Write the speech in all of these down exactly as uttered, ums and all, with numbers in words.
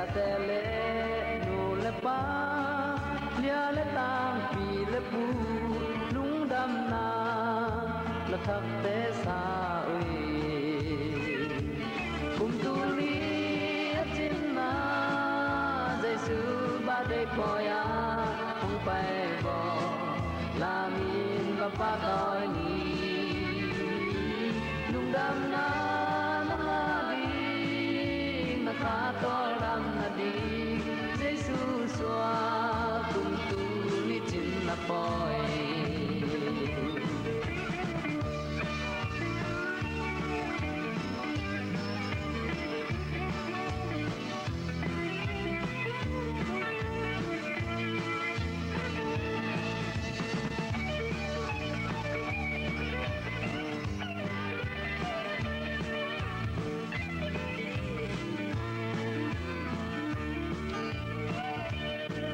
Te le nu le pa, lia le tangpi le pu, lungdamna na thakte sa uh hi. Kum tul ni a cinna Jesu birthday pawi-a hong pai baw, lamin va pahtawi ni. Lungdamna na ngah ding, na kha tawldam nading, Jesu suak kum tul ni cinna pawi.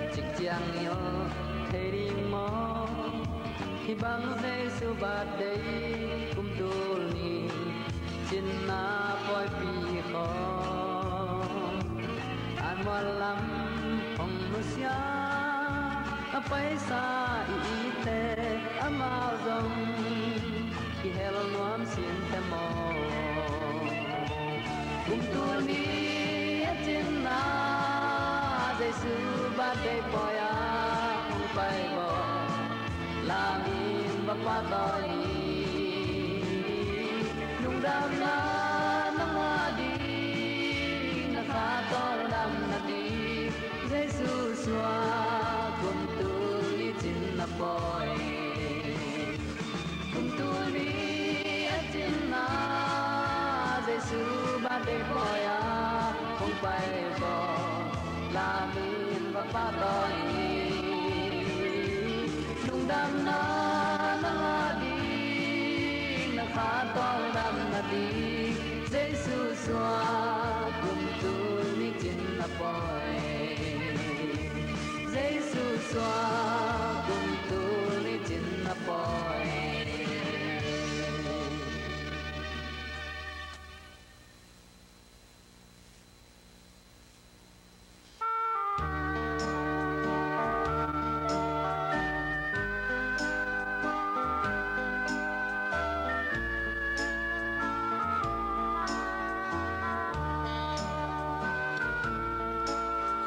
Cikciang ni aw, thei ding maw? Hih bang Jesu birthday kum tul ni cinna pawipi khawng, an mual lam hong nusia, a paisa i itte amau zong i hel nuam sin te maw? Kum tul ni a cinna Jesu birthday pawi-a hong pai baw, lamin va pahtawi ni. Lungdamna na ngah ding, na kha tawldam nading, Jesu suak kum tul ni cinna pawi. Kum tul ni a cinna Jesu birthday pawi-a hong pai baw, lamin va pahtawi ni. Lungdamna na ngah ding, na kha tawldam nading, Jesu suak kum tul ni cinna pawi. Jesu suak kum tul ni cinna pawi.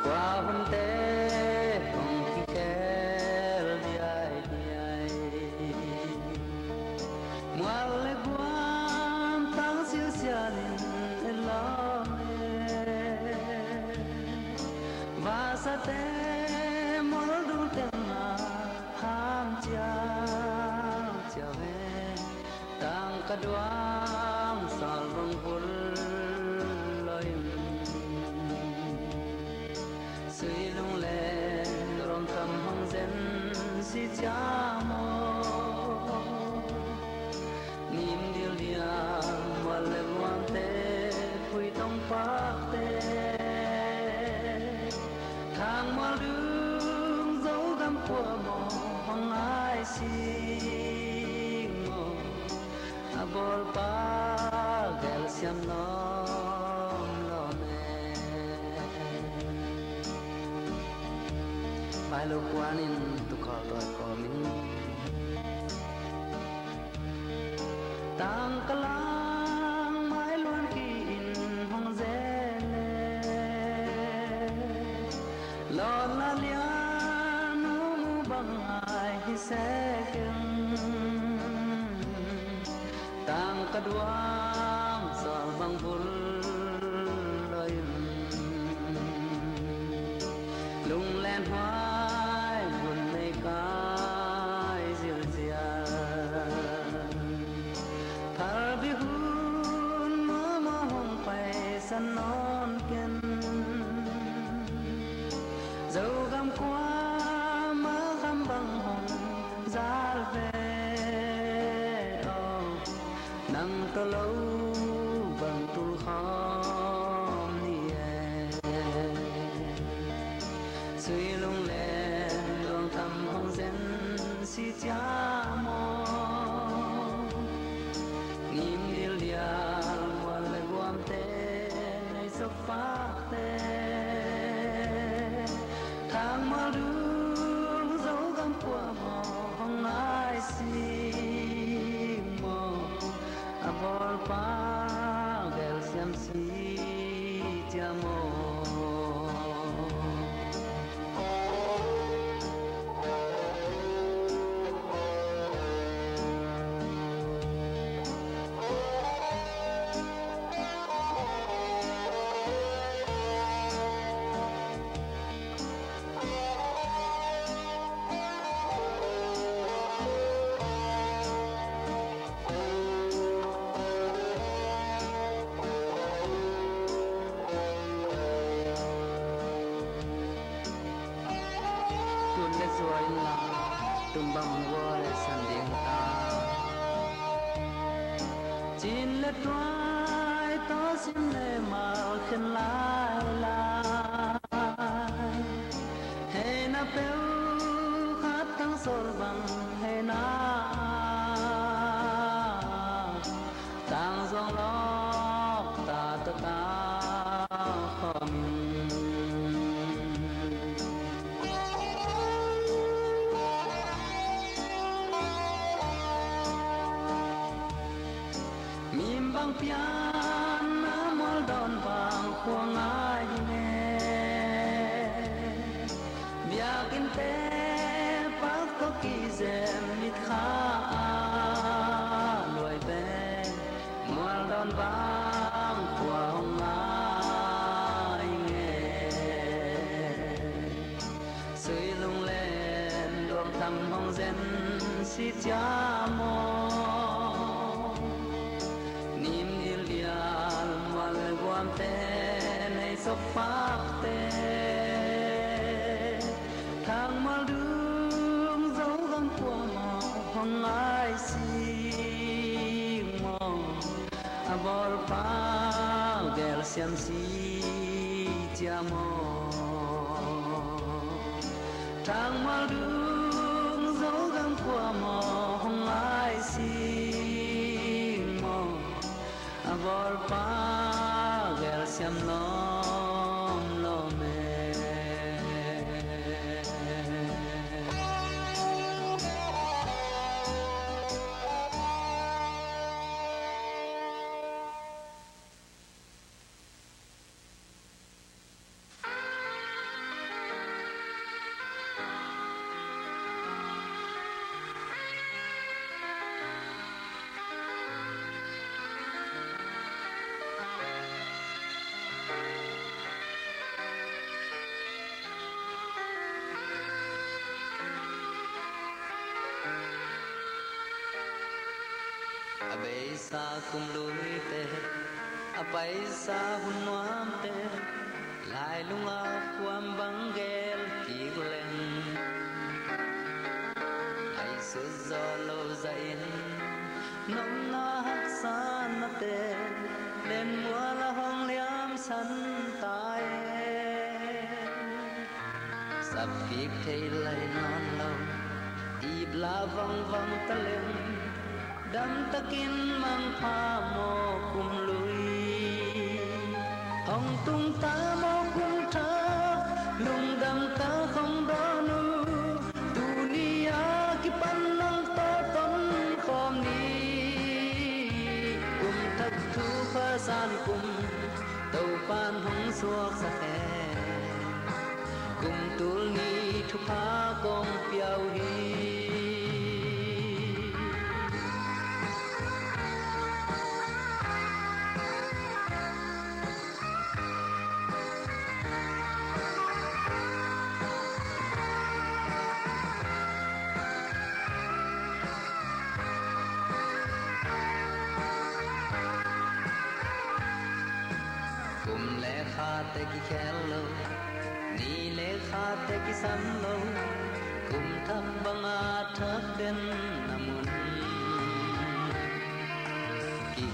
Khua hunte hong kikhel diaidiai. Mual le guam tang silsial in e lawm e. Vasate mual dung teng a ham ciauciau e. Tangka duang sal bang bul lo in. Sui lunglen ruang tam hong zen si cia maw? Nim dildial mual le guamte pui tong pakte. Thang mual dung Zogam kua maw hong ngai sing maw? A bawlpa gelsiam lawmlawm e. Vai lo kuan in tukhal tawi kawm in. Tangka lang mai luan ki in hong zel e. Lawt la lian nu mu bang ngai hi sek in. Tangka duang sal bang bul lo in. Lunglen huai bun nei kai zilzial. Phalbi hun mama hong paisan nawn ken. Zogam kuama kham bang hong zal ve aw. Nang tawh lo bang tul khawm ni e. Sui lunglen luang tam hong zen si cia maw? Ngim dildial mual le guamte nei sop pakte. Dul Zogam kuamah hong ngai sing maw, a bawlpa gelsiam si cia maw. Tun le zuai in la, tun bang hong guai san ding ta. Cin le tuai tawh sim le mal khen lai lai. Hei na peuh khat tang sol bang hei na. Tang zuang lawk ta ta ta khawm in. Mim bang pian na mual dawn bang khua ngai hi ne. Biakinnte pak tawh kizem mit kha a luai ve. Mual dawn bang khua hong ngai nge. Sui lunglen luang tam hong zen si cia maw. Nim dil dial mual le guamte nei sok pakte. Thang mual dung zo gam kuamah hong ngai sing maw. A bawlpa gelsiam si cia maw. Thang mual dung zo gam kuamah hong ngai sing maw. A bawlpa gelsiam lawm lawm e. A beisa kum luite, a paisa hun nuamte, lailung a khuam bang gel kik leng. Ngaihsut zawh lo zahin, nopna haksa nate, lenmual a hong liamsan ta e. Sap kik thei lai nawn lo, ip la vangvang ta leng, damtakin mangpha maw kum lui. Hong tung ta maw kum thak, lungdam ta khong dawn uh, tuni a kipan nang tawh ton khawm ni. Kum thak thupha san kum, Topa'n hong suaksak e. Kum tul ni thupha kong pia uh hi. Kum le khate kikhel lo, ni le khate kisam lo, kum thak banga thak den na mun. Ki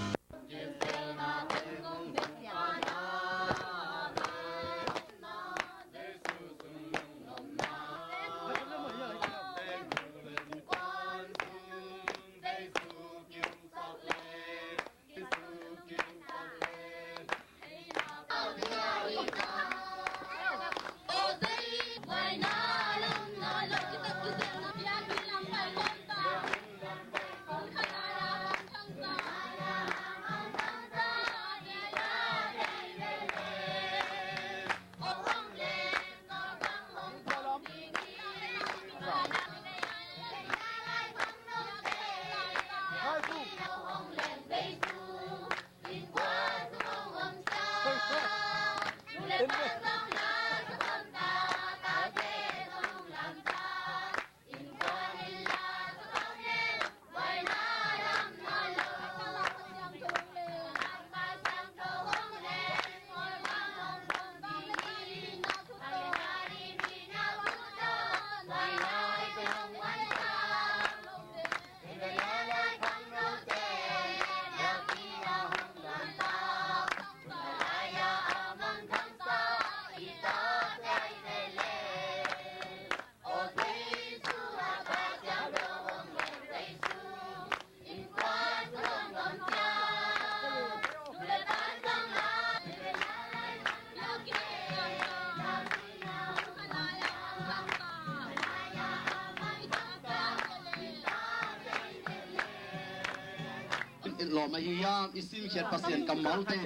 Lawm ahi hiam, i simkhiat Pasian kammalte,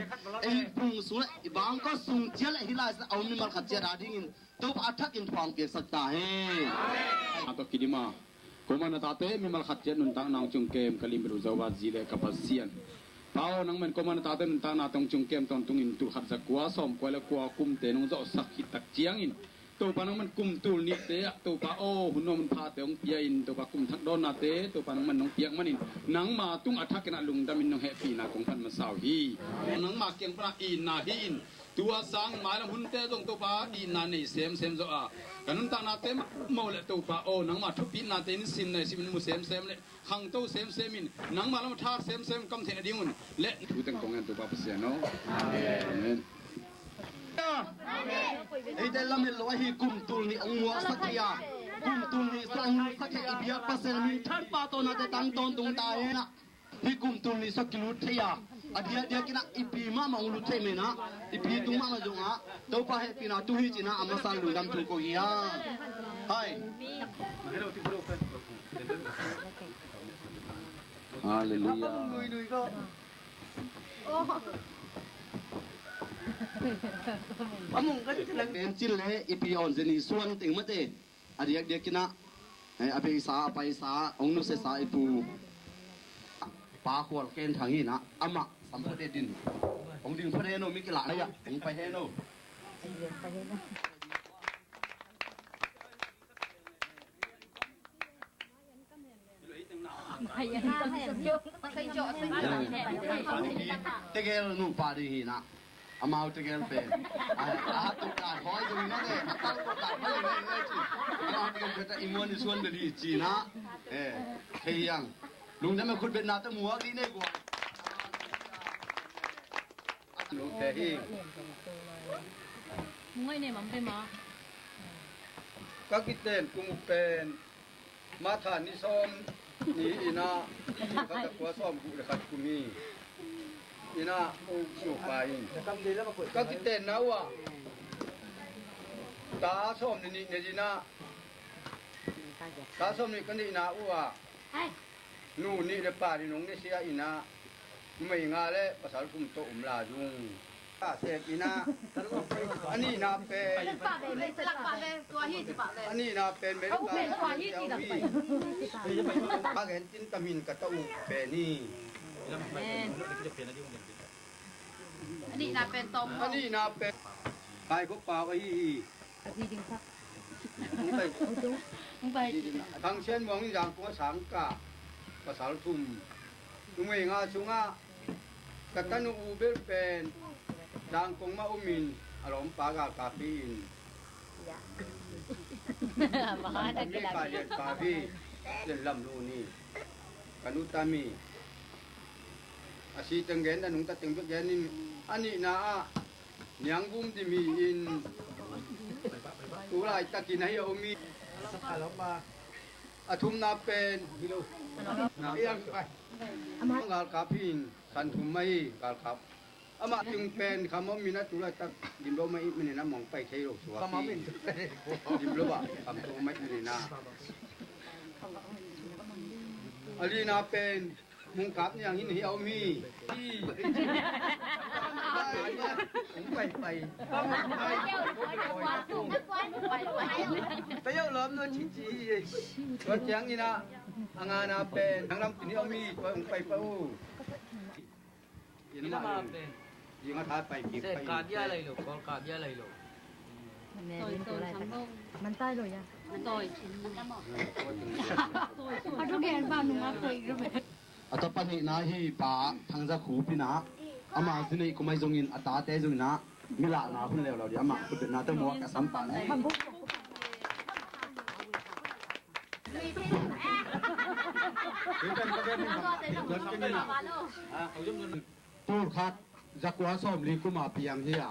ei phung sung le i bangkua sung ciat le hih lai sung a om mimal khat ciat adingin Topa a thakin thuang piaksak ta hen. A tawh kidim a, kuaman a tate mimal khat ciat nuntakna hong ciung kem ka lim bel uh Jehovah Jireh ka Pasian. Pa aw, nangman kuaman a tate nuntakna tawh hong ciung kem tawntungin tul khat za kua sawm kua le kua kumte nong zawhsak khit tak ciangin Topa nangman kum tul nihte ah Topa aw, hun nuam hun phate hong pia in, Topa kum thak dawnnate Topa nangman nong piak manin nangma tung a thakin ah lungdamin nong hehpihna kong phat masa uh hi. Nangma kiang pana itna hi in, tua sang mailam hunte zong Topa itna nei semsem zaw a, ka nuntaknate mahmah uh le Topa aw, nangma thupitnate in sim nei simin mu semsem le khangto semsem in, nangma lam a thak semsem kam theih nadingun le thu teng kong ngen Topa Pasian aw. Amen. Eite lamet lo ahi kum tul nih hong muaksak hi a, kum tul nih sung hong muaksak hi a, i biak Pasian min thanpa tawnate tang tawntung ta hen a. Hih kum tul nih sung kilut thei a, a diakdiakin ah i pi mahmah hong lut thei men a, i pi tung mahmah zong ah Topa hehpihna tu hi cin ah a masa lungdam thu ko hi a. Hai. Halleluiah. Pen cin le i pi awn zen i suan teng mate. A diakdiakin ah, eh, a beisa, a paisa, hong nusiasa i pu. Pa Khual Ken Thang hi in ah, amah sam phot e din. Hong ding phot hen aw, mi kilahna ah hong pai hen aw. Tegel nupa ding hi in ah. Amau tegel pen. A, a tuk dan hoi zong hi na te, a tal tuk dan hoi zong hi na ci. Amau tegel pen ta i muan i suan bel hi ci na. Eh, hei hiang. Lungdam e, khutbetna ta muak dih ne guai. Lungte hi. Mungai ne mam pe ma. Ka kiten kum uk pen. March ni sawm ni in ah, tul khat za kua sawm guk le khat kum hi. In ah, u, u pa in. Ka kitenna uh ah, ta sawm le nih ne in ah, ta sawm le nih ka neihna uh ah, nu nih le pa nih nong ne sia in ah, numei nga le pasal thum tawh om lai zong. A sep in ah, a nihna pen, a nihna pen Mary ka hi. Ka gen tin ka min ka ta uh pen hi. Amen. A nihna pen tawm. A nihna pen Kai Khup Pau ahi hi. Hong pai. Hong pai. Thang Sian Muang in Zangkong a sang ka, pasal thum. Numei nga sungah ka tanu u bel pen Zangkong mah omin a lawmpa galkap hi in. Ka lianpa hi, lian lam lu ni. Ka nu tam hi. A si teng gen, a nungta teng bek gen in, a nihna ah Niangbum Dim hi in, tu laitakin ahi a om hi. A thumna pen galkap hi in, san thum mah hi galkap. Amah tung pen Kham Aw Min a tu laitak dim lo mah ahih manin a mong pai thei lo suak hi. Dim lo ah Kham Aw Min a. A lina pen Mungkap Niang hi in, hi a om hi. Hi. Hong pai pai. Pai. Pai. Pai. Pai. Pai. Tua ciangin ah a ngana pen Thang Lam Tin hi a om hi. Tua hong pai pai uh. Ina ma pen. Ina tha pai kik pai. Ka bia lai lo, kol ka bia lai lo. Mary tu lai ta. Man tai lo ya. Man toi. A tu gen ba nung a koi lo. A tawp a nihna hi Pa Thang Za Khup in ah, ama zi neih kum ahi zongin a tate zongin ah, mi lahna hun leuleu dih, ama khutbetna tawh muak a sam pa na. Tul khat za kua sawmli kum a piang hi a.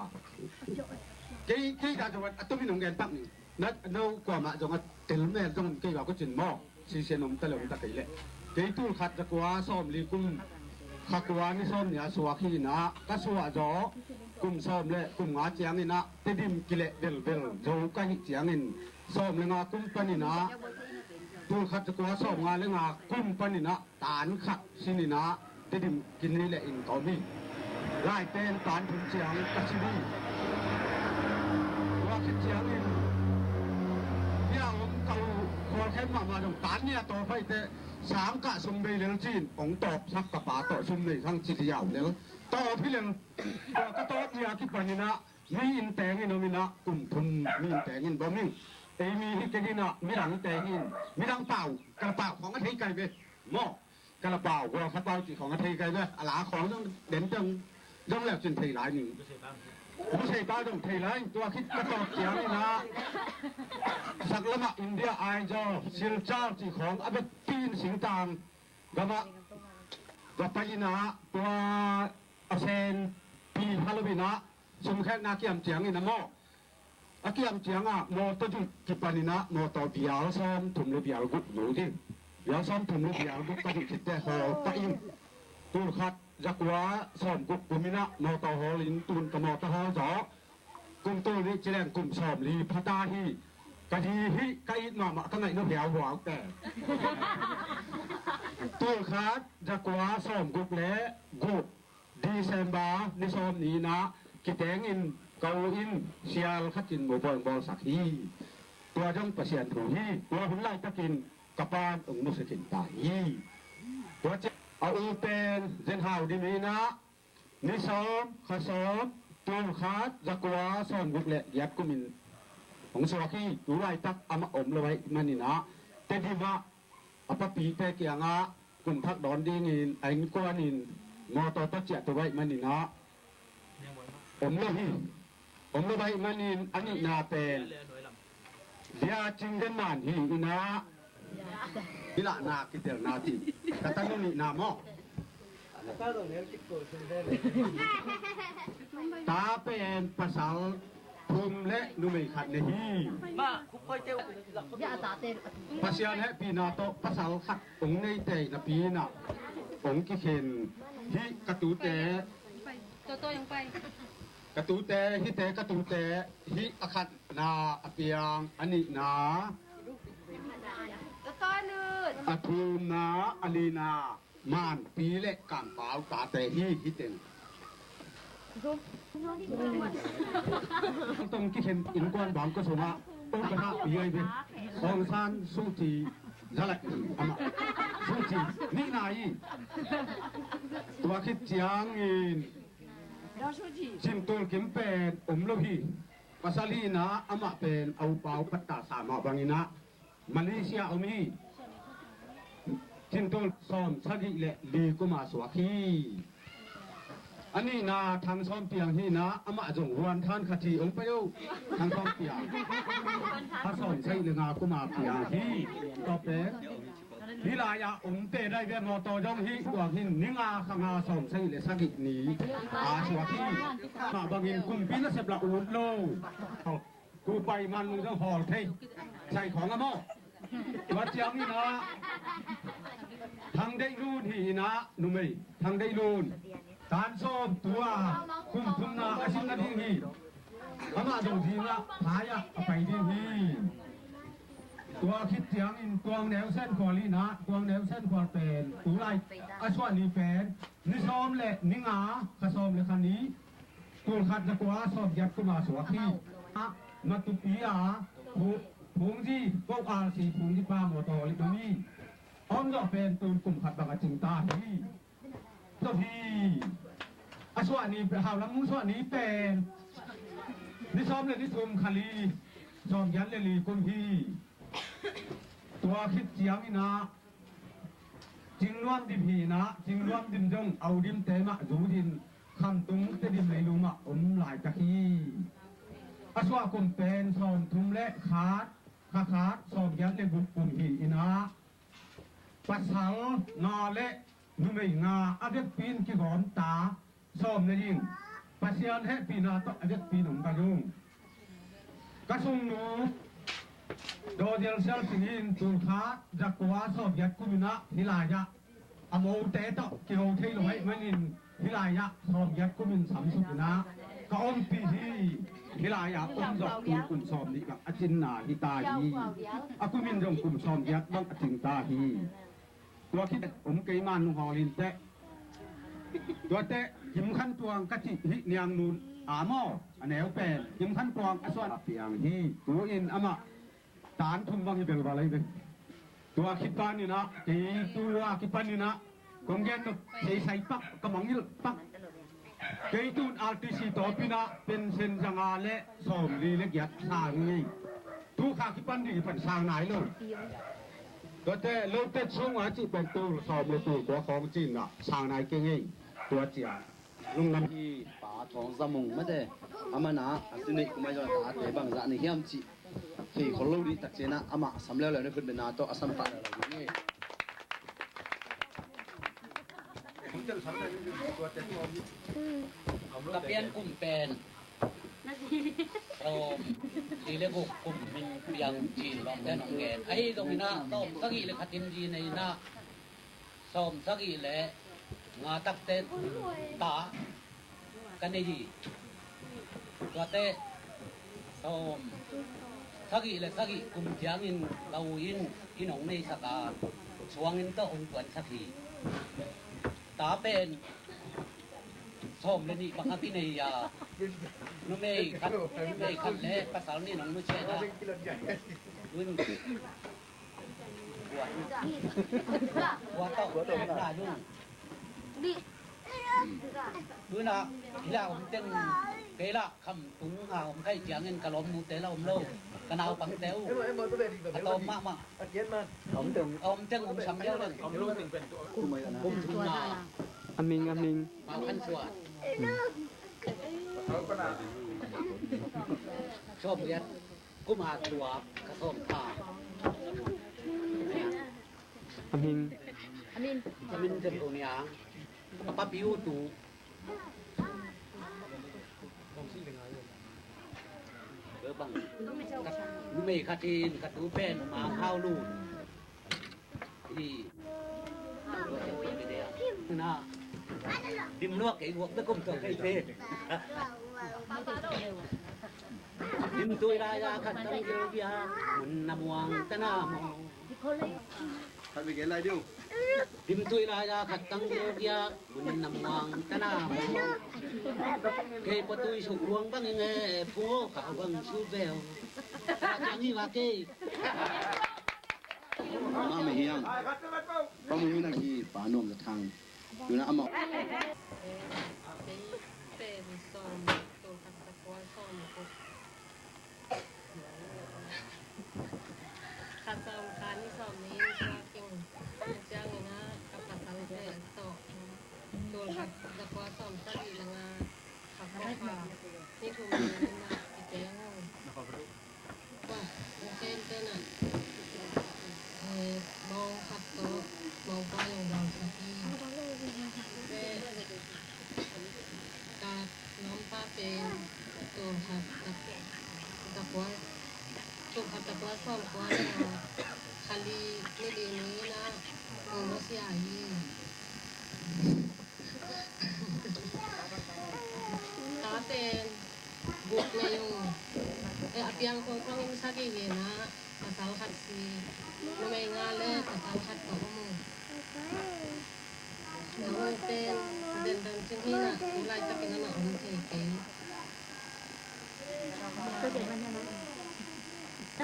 Kei, kei dah zong a tumin hong gen pak ni. Na, no kuamah zong a tel mel zong kei bak ko cin maw. Sisian om ta le om ta kei leh. Kei tul khat za kua sawmli kum, kha kua ni sawm ni a suak hi in ah, ka suah zaw kum sawm le kum nga ciangin ah, Tedim kileh velvel zo ka hih ciangin, sawm le nga kum panin ah, tul khat za kua sawm nga le nga kum panin ah, tan khat sin in ah, Tedim Kinni le inn ka om hi. Laiten tan thum ciang ka si hi. Tua khit ciangin bia om ka uh khualkhem mahmah dong tan nia tawh paite sangkah sum bei lel cin ong tawpsak ka pa tawh sum nei khang ci liau lel tawp hi lel. Tua ka tawp nia kipaninah mi inn tengin ominah kum thum mi inn tengin bawm hi. Ei mi hi kei hinah midangte hin midang pau ka pau khong a thei kai ve maw? Ka la pau gual kha pau cih khong a thei kai ve a la khong zong den teng zong leu cin thei lai ning. Musei pau zong thei lai tua khit ka tawp cianginah saklamah India Aizawl Silchar cih khong a bek pin singtang gamah va pai inah tua a sen pi halo inah sumkhelhna kiam ciangin a maw? A kiam ciangah mawtaw zuk kipaninah mawtaw bial sawm thum le bial guk nu ding. Bial sawm thum le bial guk ka zuk khitte hawl pah in. Tulkhat zakua sawm guk kuminah mawtaw hawl in tun ka mawtaw hawl zawh. Kum tul nih cileng kum sawm li phata hi. Ka di hi ka it mahmah ka ngaih no hiauhuau te. Tulkhat zakua sawm guk le guk December ni sawm ni inah kitengin ka u in sial khatin mobawl bawlsak hi. Tua zong Pasian thu hi. Tua hun laitakin ka pan ong nusia khin ta hi. Tua ciang a u pen Zen Hau Dim inah ni sawm kha sawm tulkhat zakua sawm guk le giat kumin hong suak hi. Tu laitak amah om lo aih maninah Tedim ah a papite kiangah kum thak dawn dingin a innkuanin mawtaw tawh ciah tua baih maninah om lo hi. Om lo baih manin a nihna pen bia cing den man hi inah i lahna kitelna ti ka tanu nihna maw? Ta pen pasal thum le numei khat nei hi. Pasian hehpihna tawh pasal khat ong neite napi inah ong kikhen hi. Ka tute ka tute hite ka tute hi. A khatna a piang a nihna a thumna a lina manpi le kampau tate hi. Hiteng tong kikhen innkuan bang ko sungah ong ka hahpi ai ve. Aung San Suu Kyi zalai amah Suu Kyi nihna hi. Tua khit ciangin Cin Tul Kim pen om lo hi. Pasal hinah amah pen a upau patta sa mah banginah Malaysia om hi. Cin Tul sawm sagih le li kuma suak hi. A nihna Thang Sawm Piang hinah amah zong huan than khat hi ong pai o. Thang Sawm Piang a sawm sagih le nga kuma piang hi. Tawp pen Hih lai-ah omte dai ve mawtaw zong hih tuang hin ni nga kha nga sawm sagih le sagih ni a suak hi. Mah bangin kumpi nasep lah ut lo. Kupai man zong hawl thei sai khawng a maw? Tua ciang inah Thang Deih Lun hi inah numei Thang Deih Lun tan sawm tua kum thumna a sin nading hi. Amah zong zingah phai-ah a pai ding hi. Tua khit ciangin Tuang Neu Sen Khual inah Tuang Neu Sen Khual pen tulai a suah ni pen ni sawm le ni nga kha sawm le kha ni tul khat za kua sawm giat kuma suak hi. Matupi a Phungzi ko alsi Phungzi pa mawtaw li dong hi. Om zawh pen tun kum khat bang a cing ta hi. Tawh hi. A suah ni pen haulam mung suah ni pen ni sawm le ni thum kha li sawm giat le li kum hi. Tua khit ciang inah Cing Nuam Dim hi inah Cing Nuam Dim zong Au Dim te mah zu din Khamtung Tedim leilung ah om laitak hi. A suah kum pen sawm thum le khat kha khat sawm giat le guk kum hi inah pasal nga le numei nga a vekpi in kigawm ta sawm na ding Pasian hehpihna tawh a vekpi in om ka zung. Ka sungnu Dawzel Sial Sing in tul khat za kua sawm giat kum inah hih lai-ah a mote tawh kiho thei lo aih manin hih lai-ah sawm giat kum in samsuk inah ka ompih hi. Hih lai-ah om zawh tul kum sawm nih bang a cinna hi ta hi. A kum in zong kum sawm giat bang a cing ta hi. Tua khit om kei man nung hawl in teh Tuate Kim Khan Tuang ka cih hi, Niang Nun a maw, a neu pen Kim Khan Tuang a suan a piang hi. Tu-in amah tan thum bang hi bel va lai ve. Tua kipanin ah, kei tua kipanin ah kong gen nop thei sai pak, ka mangngilh pak. Kei tun R T C tawpin ah pension zanga le sawmli le giat sang ngei. Tu kha kipan ding hi pan sang nai lo. Tuate lote sungah cih pen tul sawm le tul kua khawng cin ah sang nai kei ngei. Tua ciang lungdam hi. Pa Thawng Za Mung mate, amah na a tu neih kum a zong a tate bangzah na hiam cih thei khol lo dih takciang ah amah a sam leuleu na khut bena tawh a sam pah leuleu dih ni. Ka pian kum pen sawm li le guk kum hong piang ci lawmte nong gen. Ahi zongin ah sawm sagih le khat in zi nei in ah sawm sagih le nga takte ta ka nei hi. Tuate sawm sagih le sagih kum ciangin ka u in inn hong neisak a, suanginn tawh hong puansak hi. Ta pen sawm le nih bang a kinei a, numei khat, numei khat le pasal nih nong nusia a, un Tua tawh na lung. Tuna hila om teng kei la kham tung a om kai ciangin ka lawm nute la om lo. Ka naupangte uh a tawm mahmah. A om teng om sam leu leng. Kum tuna. A ming, a ming. Mau khan suan. Sawm liat. Kum a tua ka sawm ta. A min. A min. A min Zet Lo Niang. Ka papi uh tu. Bang. Numei khat in ka tu pen Mang Hau Lun. Hi. Na. Dim luak kei guak na kum tuak kei te. Dim tui lai a khat tang gil gia mun na muang ta na mo. Khat mi kei lai diu. Dim tui lai a khat tang gil gia mun na muang ta na mo. Kei pa tui suk luang bang ing e phu ka bang su bel. Ka ni wa kei. Mama Hiang. Pa Mung Min a hi, Pa Nuam Za Thang. Tuna amah. Kei pen sawm, tul khat za kua sawm kua. Kha sawm kha ni sawm ni in suak ing. Ciangin a ka pasal pen tawh. Tul khat za kua sawm sagih le nga. Kha kua kha ni thum ni in a i teng ung. Ken tenah mawng khat tawh mawngpa zong dawngsak hi. Ka lawmpa pen tul khat tak, takua, tul khat takua sawmkua le kha li ni li ni inah mawng nusia hi. Tate guk nei uh. Eh, a piang khongkhong in sagih hi inah pasal khat si, numei nga le pasal khat ka om uh. Ka u pen Zen Dam Cing hi inah tu laitakin amah om thei kei.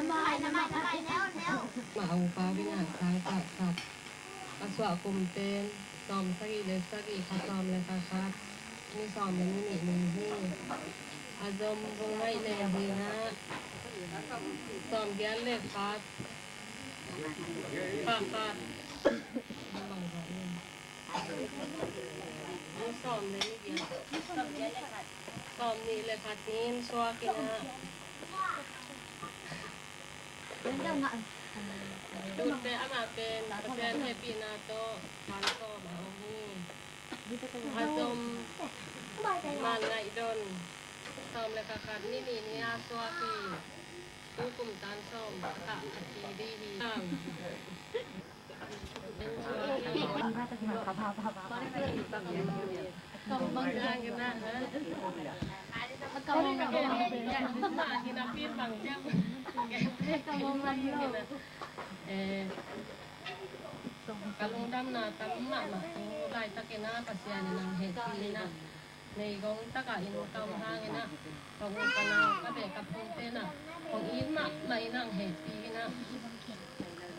Mah a upa bina sang pah khat. A suah kum pen sawm sagih le sagih, kha sawm le kha khat, ni sawm le ni nih ni hi. A zom bung ngaih le hi inah sawm giat le khat, kha khat. Ni sawm le ni giat, sawm nih le khat ni in suak inah. Tutte amah pen Pasian hehpihna tawh tan sawm a om hi. A zom man ngaih don sawm le kha khat ni nih ni a suak hi. Tu kum tan sawm kha a si dih hi. Eh, Ka lungdamna tam mahmah tu laitakin ah Pasian in hong hehpih in ah, meigong takah in ka om hangin ah, ka u ka nau ka beh ka phungte in ah hong it mahmah in hong hehpih in ah,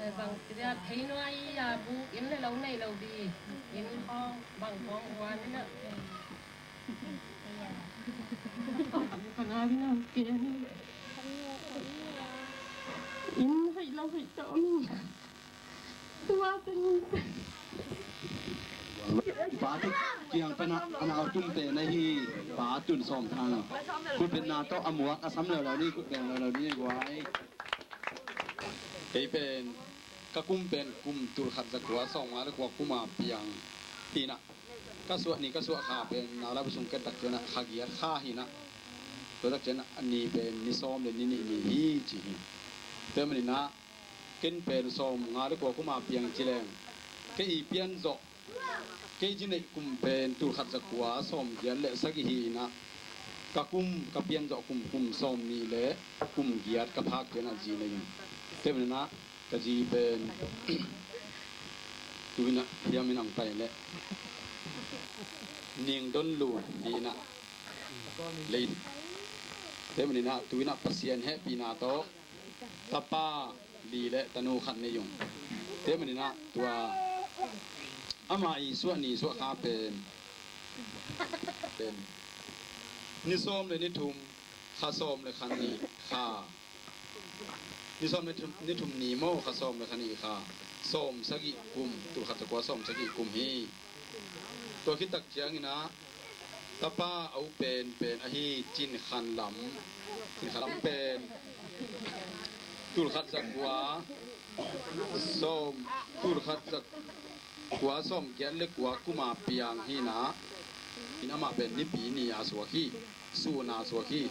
eh, bang ci dia, thei nuai a buk inn le lo nei lo ding, inn khawng bang khawng guan in ah. Ka nau in ah, ke in ah, inn hoih lo hoih tawh om in. Tua teng Pa Tek kiang pan ah a nau tun pen ahi Pa Tun Sawm Thang. Khut betna tawh a muak a sam leuleu ni, khut beng leuleu ni guai. Kei pen ka kum pen kum tul khat za kua sawm nga le kua kum a piang hi in ah, ka suah ni ka suah kha pen Nau Labu sung ken tak ciang ah kha giat kha hi in ah, tua tak ciang ah ni pen ni sawm le ni nih ni hi ci hi. Tua manin ah ken pen sawm nga le kua kum a piang ci leng, kei i pian zawh, kei ci neih kum pen tul khat za kua sawm giat le sagih hi in ah, ka kum, ka pian zawh kum, kum sawm nih le kum giat ka phak ciang ah zi nei hi. Tua manin ah ka zi pen tu in ah hiam in ang pai le Ning Don Lun hi in ah lei. Tua manin ah tu in ah Pasian hehpihna tawh tapa li le tanu khat nei hi ung. Tua manin ah tua ama i suah ni suah kha pen, pen ni sawm le ni thum, kha sawm le kha nih, kha ni sawm le thum, ni thum ni maw, kha sawm le kha nih, kha sawm sagih kum, tul khat za kua sawm sagih kum hi. Tua khit tak ciangin ah tapa a u pen pen ahi Cin Khan Lam, Cin Khan Lam pen tul khat za kua sawm, tul khat za kua sawm giat le kua kum a piang hi in ah, in amah pen Nipi ni a suak hi, sun a suak hi.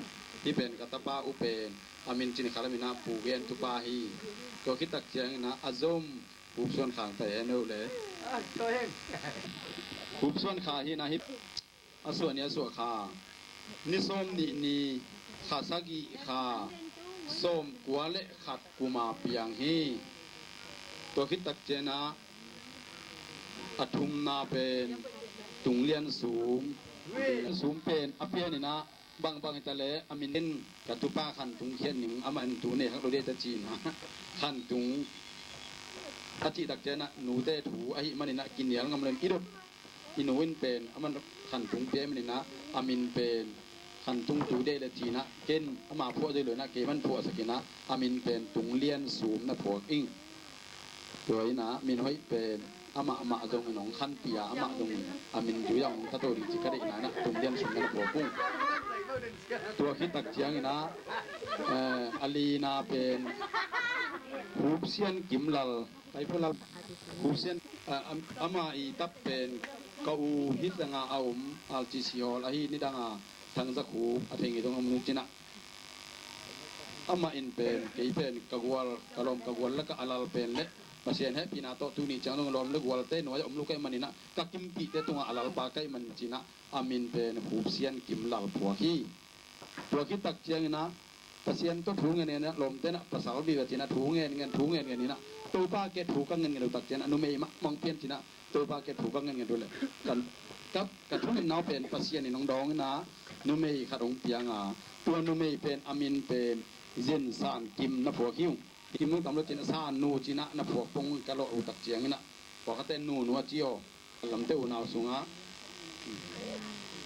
Hih pen ka tapa u pen a min Cin Khan Lam in ah Pu Gen Tupa hi. Tua khit tak ciangin ah a zom Hup Suan Kha tai hen uh le. Hup Suan Kha hi in ah hih a suah ni a suah kha ni sawm nih ni, kha sagih, kha sawm kua le khat kum a piang hi. Tua khit tak ciang ah a thumna pen Tung Lian Sum, Tung Lian Sum pen a pian in ah bangbang hi ta le a min in ka tupa Khan Tung Khiat Ning, amah in tu nei hak lo ding ta ci in ah Khan Tung a cih tak ciang ah nute thu ahih manin ah kinial ngam lo in i dot i nu in pen amah Khan Tung pia ahih manin ah a min pen Khan Tung tu dei le ci in ah ken ama phuah dei lo in ah kei man phuahsak in ah a min pen Tung Lian Sum na phuak ing. Tua in ah min hoih pen amah mah zong in hong khanpih a, amah zong in a min tui a hong thato ding ci ka deihna in ah Tung Lian Sum na phuak ung. Tua khit tak ciangin ah, eh, a lina pen Hup Sian Kim Lal, Pai Phu Lal, Hup Sian, eh, am-, ama i tap pen ka u hih tengah a om R T C Hall ahi, nidang a Thang Za Khup a thei ngei zong a om nu ci in ah. Amah in pen, kei pen ka gual, ka lawm ka gual lakah a lal pen le Pasian hehpihna tawh tuni ciang dong lawm le gualte nuai-ah om lo ka hih manin ah, ka kimpihte tungah a lalpa ka hih manin ci in ah, a min pen Hup Sian Kim Lal phuak hi. Tua khit tak ciangin ah Pasian tawh thu ngen ngen in ah, lawmte in ah pasal vive ci in ah thu ngen ngen, thu ngen ngen in ah, Topa kiang thu ka ngen ngen lo tak ciang ah numei mah hong pian ci in ah, Topa kiang thu ka ngen ngen uh leh, kan, ka, ka thungetna uh pen Pasian in hong dawng in ah, numei khat hong piang a, tua numei pen a min pen Zen San Kim na phuak hi ung. Kim hong tam lo ci in ah, San Nu ci in ah na phuak pong ka lawh uh tak ciangin ah, pua khate Nu Nu a ci aw. Lamte unau sungah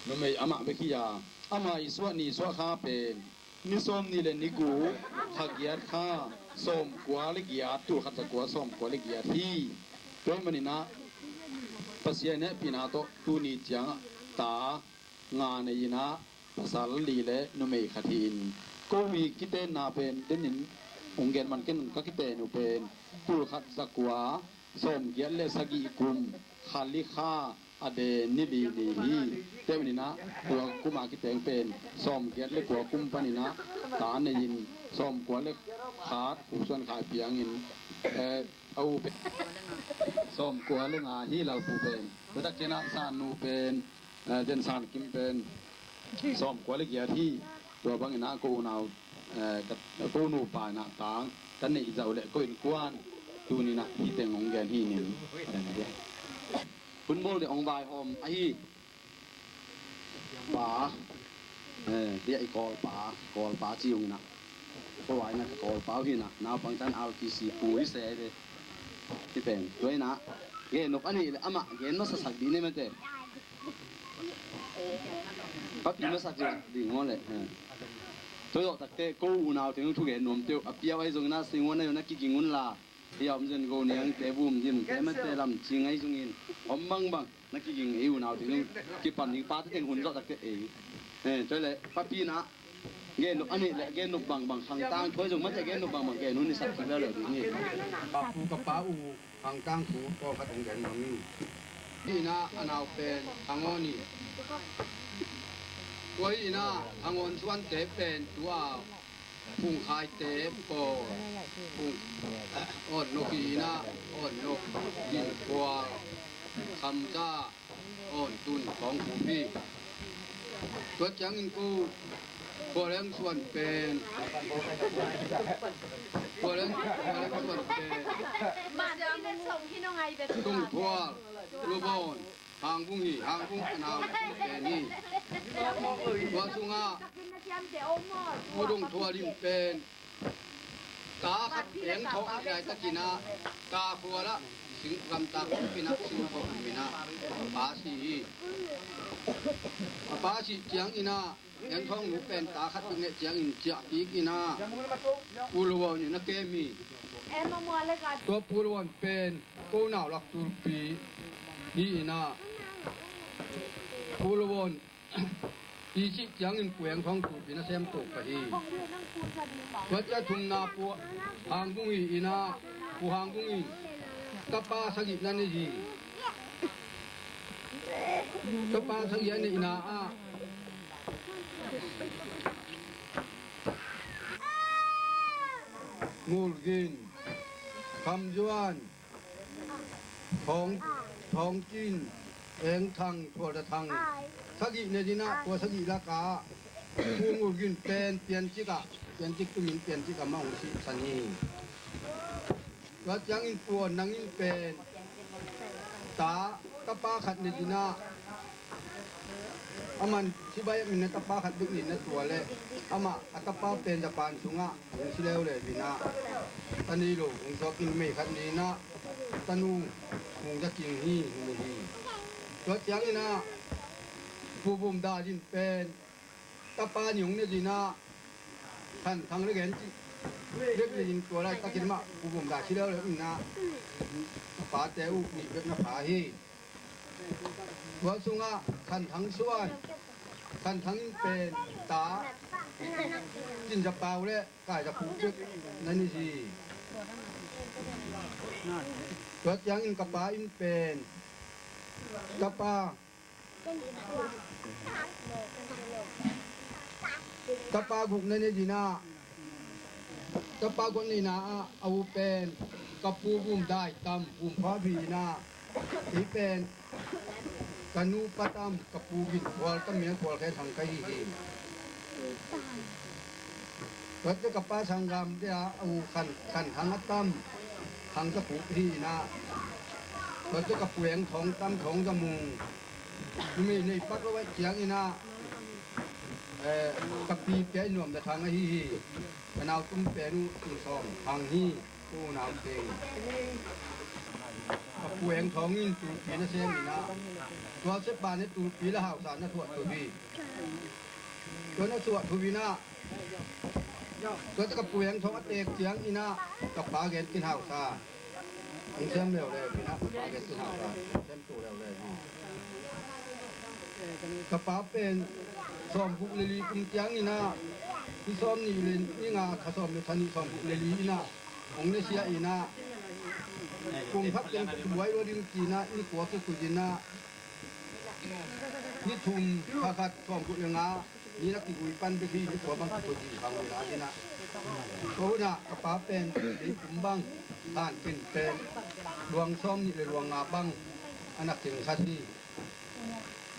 numei amah bek hi a, ama i suah ni suah kha pen ni sawm nih le ni guk, kha giat, kha sawm kua le giat, tul khat za kua sawm kua le giat hi. Tua ahih manin ah Pasian hehpihna tawh tuni ciangah ta nga nei in ah pasal li le numei khat hi in, ko i kitenna pen denin hong gen man ken, ka kiten uh pen tul khat za kua sawm giat le sagih kum, kha li kha a de ni li ni hi. Tua ahih manin ah tua kum a kiteng pen sawm giat le kua kum panin ah ta nei in, sawm kua le khat Pu Suan Khai piang in, eh, a u pen sawm kua le nga hi, Lalpu pen. Tua tak ciang ah San Nu pen, eh, Zen San Kim pen sawm kua le giat hi. Tua bangin ah ko unau, eh, ka, ko nupa in ah tang ka neih zah uh leh ko innkuan Tuni-in ah hih teng hong gen hi ning. Hun bawl ding hong vaihawm ahi pa, eh, hih a i kawlpa, kawlpa ci ung in ah. Kawlpa in ah, kawlpa uh hi in ah, naupang tan R T C pu hi se hi ve. Hih pen tua in ah gen nop a neih leh amah gen masasak ding ni mate. Papi masak ding maw leh, eh. Tua zawh takteh ko unau teng thugen nuam teh uh, a piau ahi zongin ah sing uh a nai uh na kiging un la. Hih a om zen go niangte, vum dimte, mate lam cing ahi zongin om bangbang na kiging ei unau teng kipan ding, pate teng hun zawh takteh ei. Eh, tua leh papi in ah gen nop a neih leh gen nop bangbang khangtang thu ahi zong mate gen nop bangbang gen hun i sak kik leuleu ding hi. Ka pu ka pa uh khangtang thu pawlkhat hong gen nuam ing. Hih in ah a nau pen Khangawn hi. Tua hih in ah Khangawn suante pen tua Phungkhaite pawl, Phung, Awn Nok hi in ah, Awn Nok, Din Khual, Khamza, Awn Tun, Thawng Khup hi. Tua ciangin ko Khualeng suan pen, Khualeng, Khualeng suan pen, Tung Khual, Lubon, Hangbung hi, Hangbung a nau pen hi. Tua sungah Pu Dong Thua Lim pen ta khat peng thawng a laitakin ah, ta khual ah sing, gamta khual pin ah sing thawng a min ah a pa si hi. A pa sih ciangin ah Eng Thawng Nu pen ta khat bek neih ciangin ciahpih in ah Pu Lo Won in a kem hi. Tua Pu Lo Won pen ko nau lak tulpi hi in ah, Pu Lo Won i cih ciangin Pu Eng Thawng tulpi na sem to pah hi. Tua ciang thumna Pu Hangbung hi in ah, Pu Hangbung in tapa sagih na nei hi. Tapa sagih a neihna ah Ngul Gin, Kham Zuan, Thawng, Thawng Kin, Eng Thang, Thual Da Thang, sagih nei in ah, tua sagih lakah Pu Ngul Gin pen Piancik ah, Piancik tumin Piancik ah mah hong sihsan hi. Tua ciangin Pu Awn Nang in pen ta, tapa khat nei in ah, aman sibai a min ah tapa khat bek nei in ah, tua leh amah a tapa pen Japan sungah hong si leuleu in ah, ta nei lo hong suak in, numei khat nei in ah tanu hong za kik hi, numei hi. Tua ciangin ah Pu Bum Da Din pen tapa nih hong nei in ah, Khan Thang le Gen Cih bek nei in, tua laitakin mah Pu Bum Da si leuleu in ah, a pate uh nih bek na pha hi. Tua sungah Khan Thang Suan, Khan Thang in pen ta Cin Za Pau le Kai Za Puk bek na nei hi. Tua ciangin ka pa in pen tapa Tapa guk na nei in ah, tapa guk neihna ah a u pen ka Pu Bum Dai Tam, Bum Pha Phi in ah, kei pen ka nu Pa Tam, ka Pu Gin Khual, ka mel Khual Khe Thang ka hi hi. Tuate ka pa sanggam te a, a u Khan, Khan Thang a Tam, Thang Za Khup hi in ah. Tuate ka Pu Eng Thawng Tam, Thawng Za Mung. Numei nei pak lo ahih ciangin ah, eh, ka pi pen Nuam Za Thang ahi hi. Ka nau tum pen uh Pu Sawm Thang hi. Unau teng. Ka Pu Eng Thawng in tulpi na sem in ah, tua sepa ne tulpi le hausa na thuah thu hi. Tua na thuah thu in ah, tua teh ka Pu Eng Thawng a teek ciangin ah, ka pa Gen Kin hausa hong sem leuleu in ah, ka pa Gen Kin hausa hong sem to leuleu hi. Ka pa pen sawmguk le li kum ciangin ah, ni sawmnih le ni nga, tha sawm le tha nih, sawmguk le li in ah hong na sia in ah, kum khat teng buai lo ding ci in ah, ni kua kikui in ah, ni thum, kha khat, sawmguk le nga ni na kigui pan bek hi, ni kua bang kikui ding khang ui la in ah. Tua hun ah ka pa pen lei kum bang, Than Kin pen luang sawmnih le luang nga bang a na keng khat hi.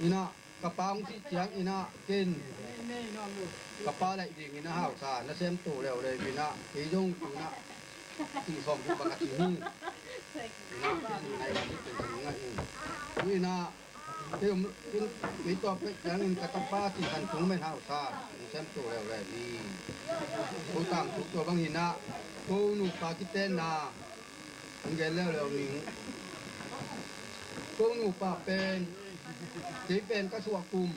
In ah ka pa hong sih ciangin ah ken ka pa laih dingin a hausa na sem to leuleu in ah, kei zong tu in ah Ti sawm tuk bang a ci hi. Ina pen nai lam hi pen ngai hi. Ina kei om kei tua pek ciangin ka tapa ci kan tung men hausa. Ong sem tu leuleu hi. Ko tangthu tua bang hi na. Ko nupa kitenna ong gen leuleu ning. Ko nupa pen kei pen ka suah kum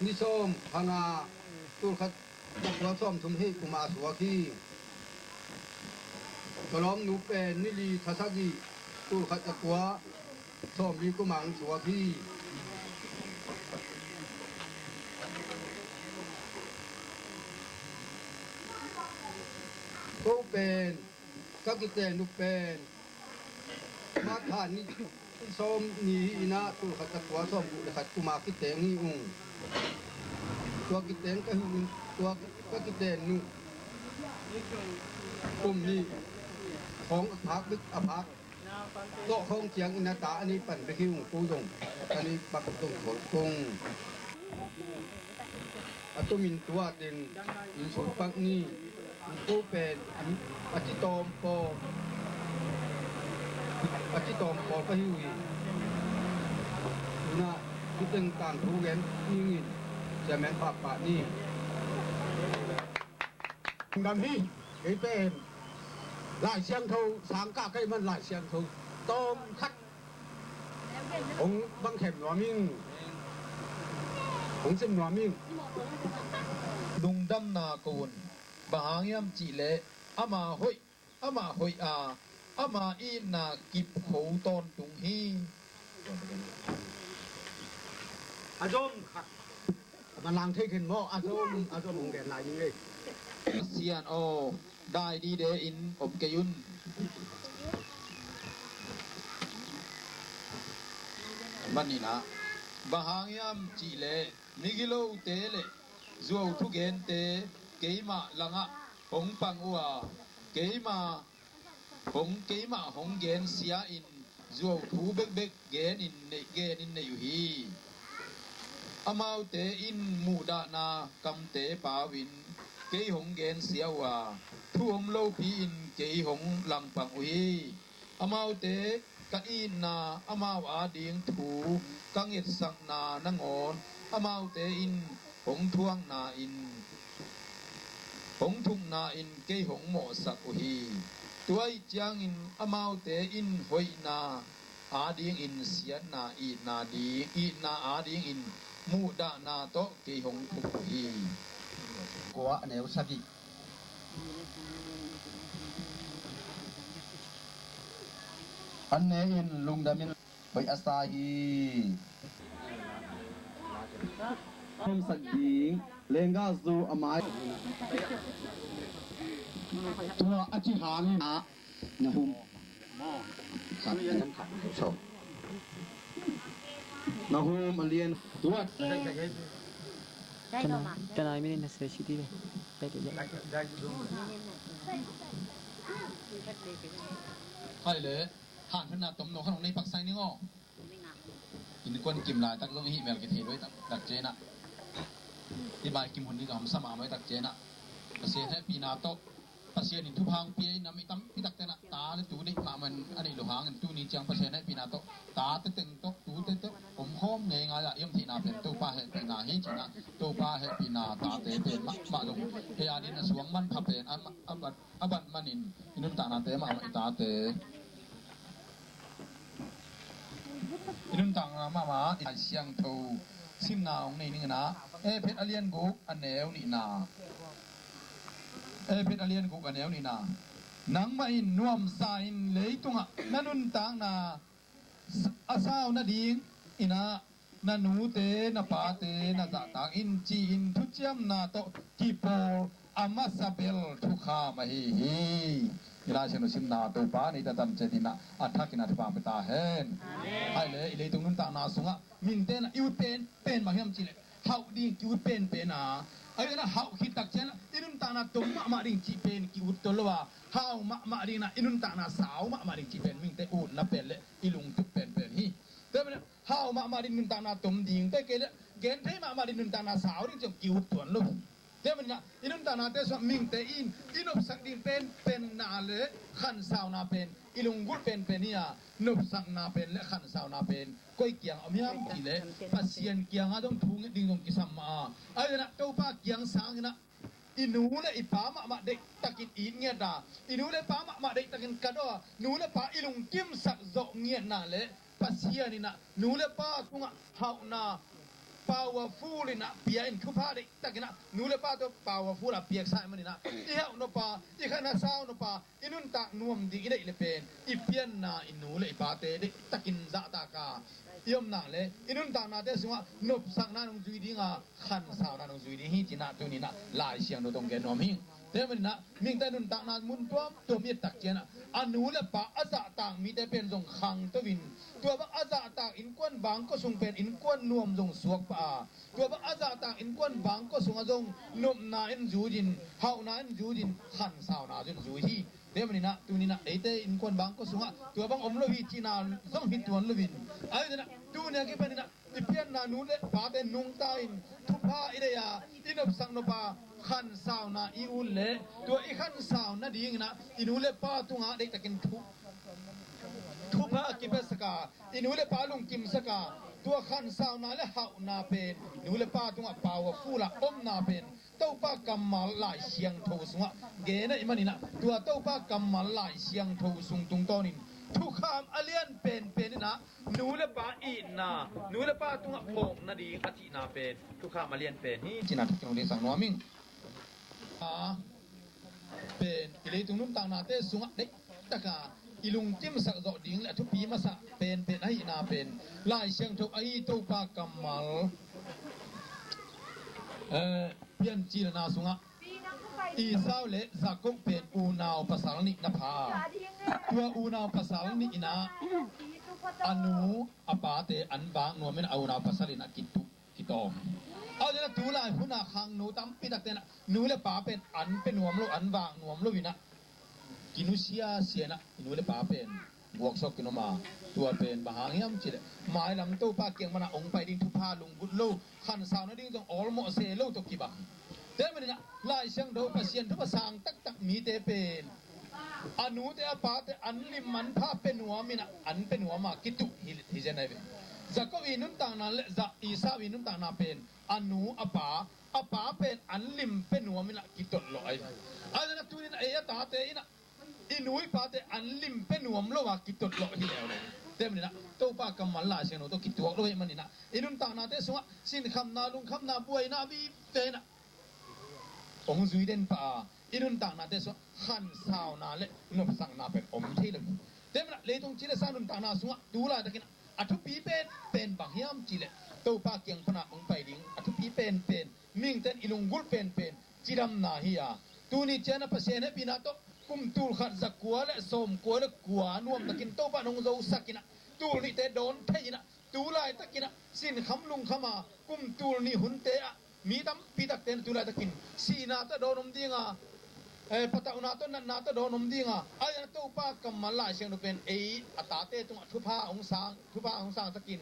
ni sawm hanga tul khat zakua sawmthum hih kumah a suak hi. Ka lawmnu pen ni li tha sagih tul khat zakua sawmli kumah hong suak hi. Ko pen ka kiten uh pen March kha ni sawm ni hi ina tul khat zakua sawmguk le khat kuma kiteng hi ung. Tua kiteng ka hi ung, tua ka kiten uh kum nih khawng a phak bik a phak tawh khawng ciang ina ta a nei pan bek hi ung ko zong a nei pak zong khol kung. A tumin tua teng in sulpak ni. Ko pen a ci tawm pawl a ci tawm pawl ka hi uh hi. Tuna hi teng tangthu gen ningin ciamen pahpah ni. Gam hi. Kei pen Lai Siangtho sangkah ka hih man Lai Siangtho tawm khat hong bang khem nuam ing. Hong sim nuam ing. Lungdamna ko un. Bang hang hiam cihleh ama hoih, ama hoih a, ama itna kip kho tawntung hi. A zom khat. Malang thei khin maw? A zom, a zom hong gen lai ning ei. Sian aw, dai dide in om kei un. Maninah bang hang hiam cihleh migilote le zuau thugente keimah langah hong pang uh a, keimah hong keimah hong gensia in zuau thu bekbek genin nei genin nei uh hi. Amaute in muhdahna kamte pau in kei hong gensia uh a, thu om lopi in kei hong langpang uh hi. Amaute ka itna amau ading thu ka ngetsakna nangawn amaute in hong thuakna in hong thukna in kei hong mawhsak uh hi. Tua ih ciangin amaute in hoihna adingin siatna itna ding itna adingin muhdahna tawh kei hong thuk uh hi. Kua a neu sagih. An ne in lungdamin hoih a sa hi. Homsak ding lengga zu a mai. Tua a ci hangin ah na hum. Sa na hum khat so. Na hum a lian tua. Tena tena minin na se siti de. Hai le. Han hena tom no khan nei pak sai ning o. Innkuan kim laitak zong hih mel kithei loi taktak cianah, hih bai kim hun ni zong hamsa mahmah taktak cianah, Pasian hehpihna tawh, Pasian in thupha hong pia in nam i tampi takte nah ta le tu deih mahmah in a neih lo hangin tuni ciang Pasian hehpihna tawh tate teng tawh tute tawh om khawm ngeingai ah i om theihna pen Topa hehpihna hi cinah, Topa hehpihna tate pen mahmah zong hei adin a suang manpha pen a, a, a, a bat manin i nuntaknate mahmah i tate i nuntakna mahmah i Lai Siangtho simna hong nei ning inah, Efet a lian guk a neu nihna. Efet a lian guk a neu nihna. Nangmah in nuamsa in leitungah na nuntakna a sau nading inah na nute na pate na zahtak in ci-in thuciamna tawh kipawl a masa bel thukham ahi hi. I Lai Siangtho simna Topa neita tan ciat inah a thakin a thupha pia ta hen. Hai le i leitung nuntakna sungah minte na i ut pen pen bang hiam cihleh hauh ding ki ut pen pen a, a i na hauh khit tak cian i nuntakna tom mahmah ding cih pen ki ut to lo a, hau mahmah ding na i nuntakna sau mahmah ding cih pen minte utna pen le i lungtup pen pen hi. Tua pen hau mahmah ding nuntakna tom ding te kei le gen thei mahmah ding nuntakna sau ding ciang ki ut tuan lo. Tua manin ah i nuntaknate sungah mihingte in i nopsak ding pen penna le khansauna pen i lunggulh penpen hi a, nopsakna pen le khansauna pen koi kiang a om hiam cih leh Pasian kiangah zong thu nget ding zong kisam mah a, ahi zongin ah Topa kiang sangin ah i nu le i pa mahmah deihtakin it ngiat a, i nu le pa mahmah deihtakin ka daw a, nu le pa i lungkimsak zawh ngiatna le Pasian in ah nu le pa tungah hauhna powerful in ah pia in, thupha deihtakin ah nu le pa tawh powerful a piaksa ahih manin ah i hauh nop a, i khanasau nop a, i nuntak nuam ding i deih le pen i pianna i nu le i pate deihtakin zahtak a i om nak le i nuntaknate sungah nopsakna nong zui ding a, khansauna nong zui ding hi ci-in ah tuni-in ah Lai Siangtho tawh gen nuam hi. Tua manin ah mihingte nuntakna mun tuamtuam i et tak ciangin ah a nu le pa a zahtak mite pen zong khangto in, tua bang a zahtak innkuan bangkua sung pen innkuan nuam zong suak pah a, tua bang a zahtak innkuan bangkua sungah zong nopna in zui in, hauhna in zui in, khansauna zong zui hi. Tua manin ah tuni-in ah eite innkuan bangkua sungah tua bang om lo hi cihna zong hi tuan lo in, ahi zongin ah tuni a kipanin ah i pianna nu le pate nungta in thupha i deih a, i nopsak nop a, khansauna i ut leh tua i khansauna dingin ah i nu le pa tungah deihtakin thu, thupha a kipiasak a, i nu le pa lungkimsak a, tua khansauna le hauhna pen nu le pa tungah powerful a omna pen Topa kammal Lai Siangtho sungah gen ahih manin ah tua Topa kammal Lai Siangtho sung tungtawnin thukham a lian penpen in ah nu le pa itna, nu le pa tungah phawk nading a cihna pen thukham a lian pen hi cihna thu kong deihsak nuam ing. A pen i leitung nuntaknate sungah deihtaka i lungkimsak zawh ding le a thupi masa penpen ahihna pen Lai Siangtho ahi Topa kammal, eh, Piancilna sungah Esau le Jakob pen unau pasal nih na pha. Tua unau pasal nih in ah a nu a pate an vak nuam in a unau pasal in ah kituh kitawm. Ahi zongin ah tulai hun a khangno tampi takte in ah nu le pa pen an pia nuam lo, an vak nuam lo in ah kinusia sia in ah i nu le pa pen guaksuak in om a, tua pen bang hang hiam cih leh mailam Topa kiang pan a hong pai ding thupha lunggulh lo, khansau nading zong awlmawh se lo tawh kibang. Tua manin ah Lai Siangtho Pasian thupha sang taktak mite pen a nute a pate an lim an pha pia nuam in ah an pia nuam a kituh hi, hi zen ahi ve. Jakob i nuntakna le Za-, Esau i nuntakna pen a nu a pa, a pa pen an lim pia nuam in ah kitolh lawh ahi ve. Ahi zongin ah tuni-in ah ei a tate in ah i nu i pate an lim pia nuam lo a kitolh lawh hi leuleu. Tua manin ah Topa kammal Lai Siangtho tawh kituak lo ahih manin ah i nuntaknate sungah sinkhamna, lungkhamna, buaina vive in ah hong zui den pah a, i nuntaknate sungah khansauna le nopsakna pen om thei lo hi. Tua manin ah leitung ci le sa nuntakna sungah tu laitakin ah a thupi penpen bang hiam cih leh Topa kiang pan a hong pai ding a thupi penpen, mihingte in i lunggulh penpen cidamna hi a, tuni ciang a Pasian hehpihna tawh kum tul khat za kua le sawm kua le kua nuamtakin Topa in hong zosak in ah tul nihte dawn thei in ah tu laitakin ah sinkham lungkham a kum tul nih hunte ah mi tampi takte in ah tu laitakin sihna tawh dawn om ding a, eh, patauhna tawh natna tawh dawn om ding a, ahi zongin ah Topa kammal Lai Siangtho pen ei a tate tungah thupha hong sang, thupha hong sang takin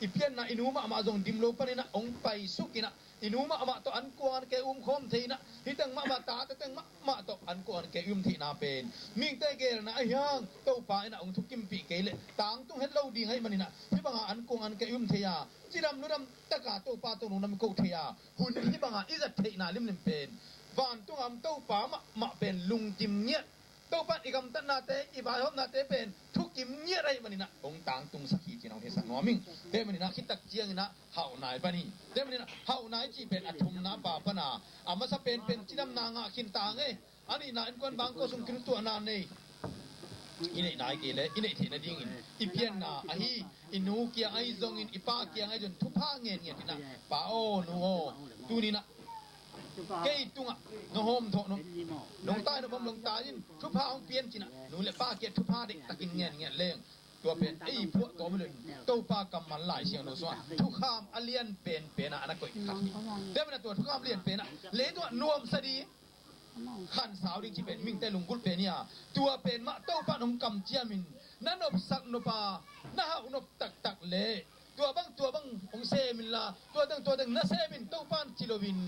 i pianna i nu mahmah zong dim lo panin ah hong paisuk in ah i nu mahmah tawh an kuang an kei um khawm thei in ah, hih teng mahmah, tate teng mahmah tawh an kuang an kei um theihna pen mihingte geelna ahi hang Topa in ah hong thukimpih kei leh tangtung het lo ding ahih manin ah hih banga an kuang an kei um thei a, cidam ludam taka Topa tawh lungdam i koh thei a, hun hih banga i zat theihna limlim pen vantung a om Topa mahmah pen lungkim ngiat, Topa in i gamtatnate, i vaihawmnate pen thukim ngiat ahih manin ah hong tangtungsak hi ci-in hong theihsak nuam ing. Tua manin ah khit tak ciangin ah hauhna i pan hi. Tua manin ah hauhna i cih pen a thumna pa pan a, a masa penpen cidamna ngah khin ta ngei. A nihna innkuan bangkua sung kinutuahna nei. I neih nai kei leh i neih theih nadingin i pianna ahi, i nu kiang ahi zongin, i pa kiang ahi zongin thupha ngen ngiat in ah, pa aw, nu aw, tuni-in ah kei tungah nong hawm thawh nong, nong tai nong bawm, nong tai in thupha hong pia in ci-in ah nu le pa kiang thupha deihtakin ngen ngiat leng tua pen ei phuahtawm hi lo in, Topa kammal Lai Siangtho sungah thukham a lian penpen ah a na koih khat hi. Tua manin ah tua thukham lian pen ah leitungah nuamsa ding, khansau ding cih pen mihingte lunggulh pen hi a, tua pen mah Topa in hong kamciam in, na nopsak nop a, na hauh nop taktak leh tua bang tua bang hong sem inla, tua teng tua teng na sem in, Topa in ci loin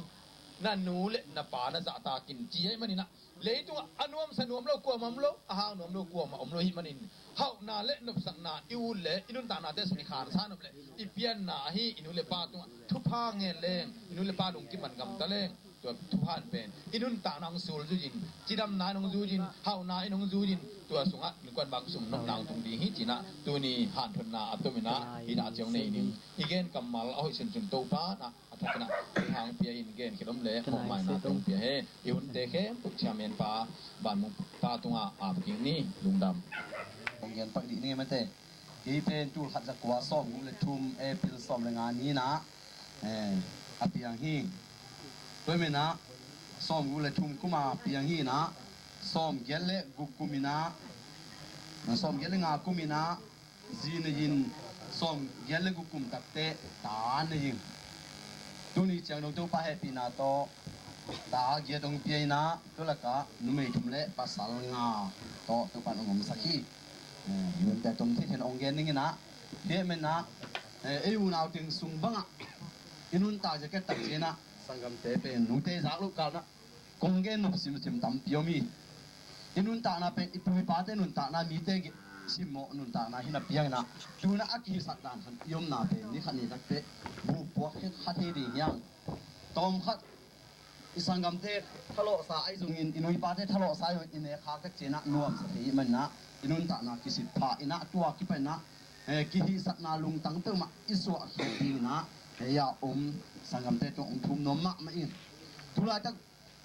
Na nu le na pa na zahtak in ci ahih manin ah, leitungah a nuamsa nuam lo kuamah om lo, a hau nuam lo kuamah om lo ahih manin, hauhna le nopsakna i ut le i nuntaknate sung i khansa nop le i pianna ahi i nu le pa tungah thupha ngen leng, i nu le pa lungkim man gamta leng, tua thupha in pen i nuntakna hong sulzui in, cidamna in hong zui in, hauhna in hong zui in, tua sungah innkuan bang sung nopna hong tung ding hi, ci-in ah tuni hanthotna a tomin ah hih dah ciang nei ning. I gen kammal a hoih sunsun Topa in ah a thakin ah hong pia in, gen khit om le mawhmaina hong pia hen. I hunte khempeuh chairman pa, vanmung pa tungah ap kik ni. Lungdam. Hong gen pak dih ni mate. Kei pen tul khat za kua sawm guk le thum, April sawm le nga ni-in ah, eh, a piang hi. Tua ahih manin ah sawm guk le thum kum a piang hi-in ah, sawm giat le guk kum in ah, sawm giat le nga kum in ah, zi nei in, sawm giat le guk kum takteh ta nei in. Tuni ciang dong Topa hehpihna tawh ta giat hong pia in ah, tua lakah numei thum le pasal nga tawh Topa in hong omsak hi. Eh, i hunte tom thei thei in hong gen ning in ah, hih ahih manin ah, eh, ei unau teng sung bangah i nuntak zia ket tak ciangin ah, sanggamte pen nute zak loh kal in ah kong gen nop simsim tampi om hi. I nuntakna pen i pu i pate nuntakna, mite simmawh nuntakna hi napi hangin ah, tu-in ah a kihisat dan khat i omna pen ni khat ni tak teh buhpuak kha thei ding hi hang. Tawmkhat i sanggamte thalawhsa ahi zongin, i nu i pate thalawhsa ahi zongin i nek khak tak ciangin ah nuamsa thei ahih manin ah, i nuntakna kisit pha in ah, tua kipan in ah, eh, kihisatna lungtang peuhmah i suahkhia dingin ah, eh, hih a om sanggamte tungah hong thum nuam mahmah ing. Tulaitak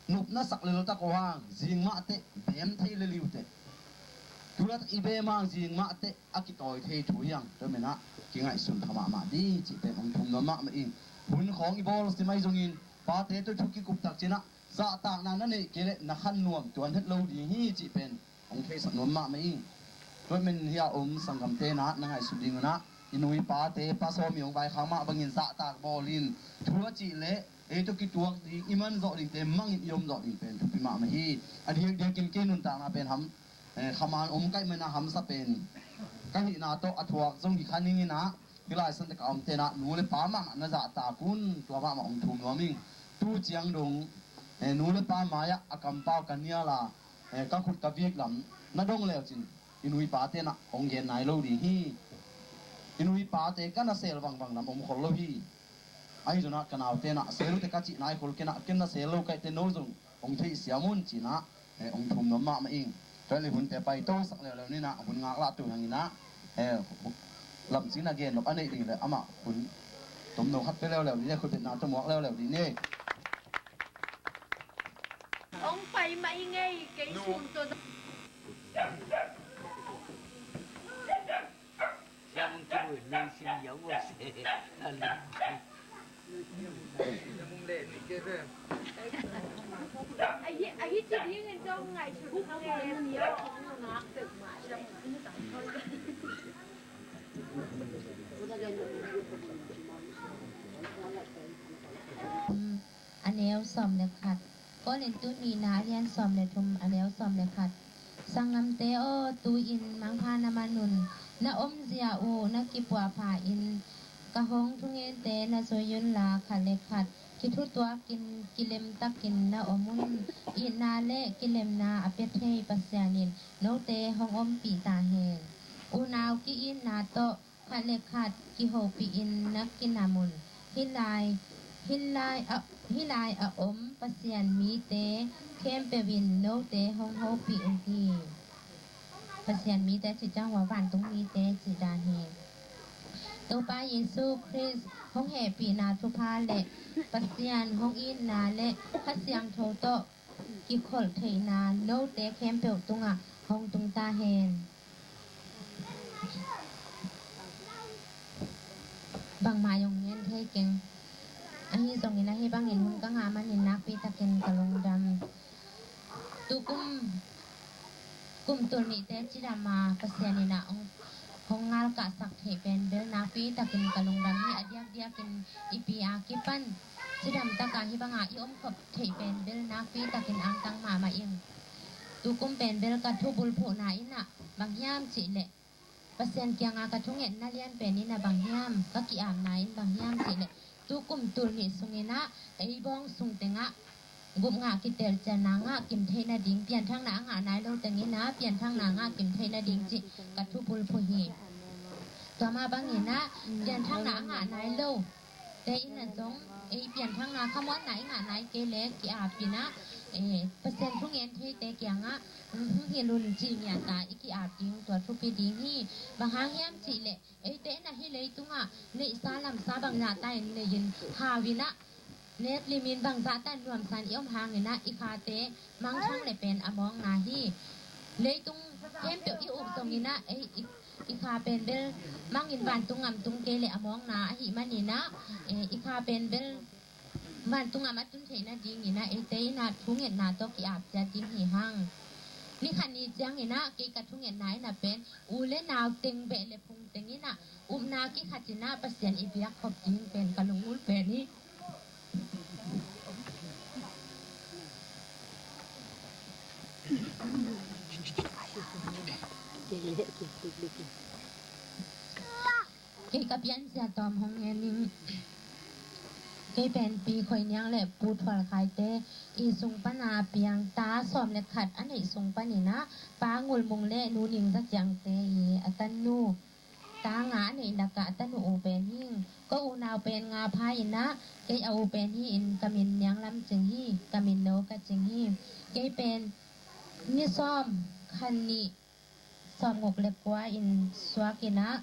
nopna sak lel tak uh hang, zing mah teh bem thei lel hi uh teh. Tulaitak i bem hang zing mah teh a kitawi thei thu hi hang. Tua ahih manin ah kingaihsun pha mahmah ding cih pen hong thum nuam mahmah ing. Hun khawng i bawl sim ahi zongin, pate tawh thu kikup tak ciangin ah, zahtakna na neih kei leh na khan nuam tuan het lo ding hi cih pen hong theisak nuam mahmah ing. Tua ahih manin hih a om sanggamte in ah na ngaihsut ding un ah, i nu i pate, pa Sawmi hong vaikhak mah bangin zahtak bawl in, thu a cih leh ei tawh kituak ding, i man zawh dingte mangin i om zawh ding pen thupi mahmah hi. A diakdiakin kei nuntakna pen ham, eh, khaman om ka hih manin ah hamsa pen ka hihna tawh a thuak zong hi kha ning in ah, hih lai Santa ka omte in ah nu le pa mahmah na zahtak un, tua mahmah hong thum nuam ing. Tu ciang dong, eh, nu le pa mai-ah a kampau ka nial a, eh, ka khut ka vik lam na dong le uh cin, i nu i pate in ah hong gen nai lo ding hi. I nu i pate ka na sel vangvang lam om khol lo hi. Ahi zongin ah ka naute in ah sel uh teh ka cih nai khol kei in ah, ken na sel lo ka hih teh no zong hong theihsiam un ci-in ah, eh, hong thum nuam mahmah ing. Tua leh hunte pai to sak leuleu ni in ah, hun ngaklah tu hang in ah, eh, lamcing na gen nop a neih ding leh amah hun tomno khat pia leuleu ni, khutbetna tawh muak leuleu ni. Hong pai mah ing ei, kei sum tawh. A neu sawm le khat. Korintu nihna a lian sawm le thum, a neu sawm le khat. Sanggamte aw, tu-in mangpha na man un. Na omzia uh na kipuahpha in, ka hong thungente na zui unla, khat le khat kithutuakin kilemtakin na om un. Itna le kilemna a pia thei Pasian in note hong ompih ta hen. Unau ki-itna tawh khat le khat kihopihin na kinam un. Hih lai, hih lai a, hih lai a om Pasian mite khempeuh in note hong hopih uh hi. Pasian mite cih ciang hua vantung mite cih dan hi. Topa Jesu Khrist hong hehpihna thupha le Pasian hong itna le Kha Siangtho tawh kikholh theihna note khempeuh tungah hong tung ta hen. Bangmah zong ngen thei keng. Ahi zongin ahi bangin hun ka ngah manin nakpi takin ka lungdam. Tukum kum tul nihte cidam a Pasian in ah hong, hong ngalkahsak theih pen bel nakpi takin ka lungdam hi. A diakdiakin i pi a kipan cidam taka hih banga i omkhop theih pen bel nakpi takin angtang mahmah ing. Tukum pen bel ka thubulphuhna in ah bang hiam cih leh, Pasian kianga ka thungetna lian pen in ah bang hiam, ka ki-apna in bang hiam cih leh, tukum tul nih sungin ah ei bawng sung tengah gupna kitelcianna ngah kim theih nading, pianthakna a ngah nai lo teng in ah pianthakna ngah kim theih nading cih ka thubulphuh hi. Tua mah bangin ah pianthakna a ngah nai lo te in ah zong ei pianthakna khamuanna i ngah nai kei leh ki-ap in ah, eh, Pasian thu ngen theite kiangah, "Hong hilh un," ci-in ngiata i ki-ap ding tua thupi ding hi. Bang hang hiam cih leh eite in ah hih leitungah neihsa lamsa bangzah ta in nei-in hau in ah, nek limin bangzah ta in nuamsa in i om hangin ah i khate mangthang leh pen a mawkna hi. Leitung khempeuh i up zongin ah ei i, i kha pen bel mangin vantung gam tung kei leh a mawkna ahih manin ah, eh, i kha pen bel vantung gam a tun theih nadingin ah eite in ah thungetna tawh ki-ap ciat ding hi hang. Ni khat ni ciangin ah kei ka thungetna in ah pen u leh nau teng, beh leh phung teng in ah upna kikhat in ah Pasian i biak khop ding pen ka lungul pen hi. Kei ka pianzia tawm hong ngen ning. Kei pen Pi Khoi Niang leh Pu Thual Khaite i sung pana piang, ta sawm leh khat a neih sung panin ah Pa Ngul Mung leh Nu Ning Za Ciangte i a tanu, ta nga a neih lakah a tanu u pen hi ing. Ko unau pen nga pha in ah kei a u pen hi-in ka min Niang Lam Cing hi, ka min No Ka Cing hi. Kei pen ni sawm, kha nih, sawmguk leh kua in suak in ah,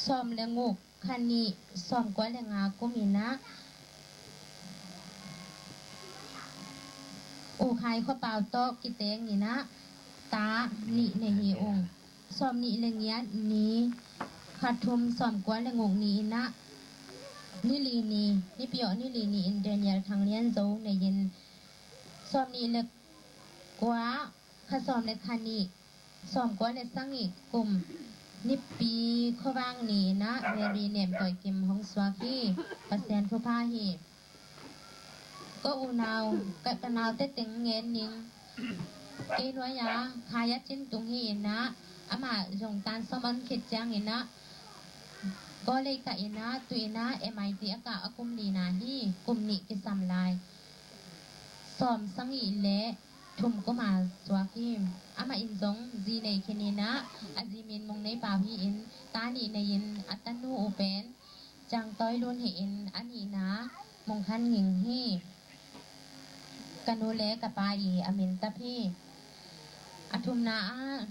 sawm leh guk, kha nih, sawmkua leh nga kum in ah U Khai Khua Pau tawh kiteng in ah ta nih nei hi ung. Sawmnih leh giat ni, kha thum, sawmkua leh guk ni in ah ni li ni, Nipi Awh ni li ni in Daniel Thang Lian Zo nei-in, sawmnih leh kua, kha sawm leh kha nih, sawmkua leh sagih kum, Nipi Khua Vang ni in ah Mary Nem Toi Kim hong suak hi. Pasian thupha hi. Ko unau, ka, ka naute teng ngen ning. Kei nuai-a Khai A Cin Tung hi in ah, amah zong tan sawm a hong khit ciangin ah, Kawlei kah in ah, tu in ah M I T a kah a kum lina hi, kum nih kisam lai. Sawm sagih leh thum kuma suak hi. Amah in zong zi nei khin in ah, a zi min Mung Nei Pau hi-in, ta nih nei-in, a tanu u pen Ciang Tawi Lun hi-in, a nihna Mung Khan Ging hi. Ka nu leh ka pa i a min tap hi. A thumna ah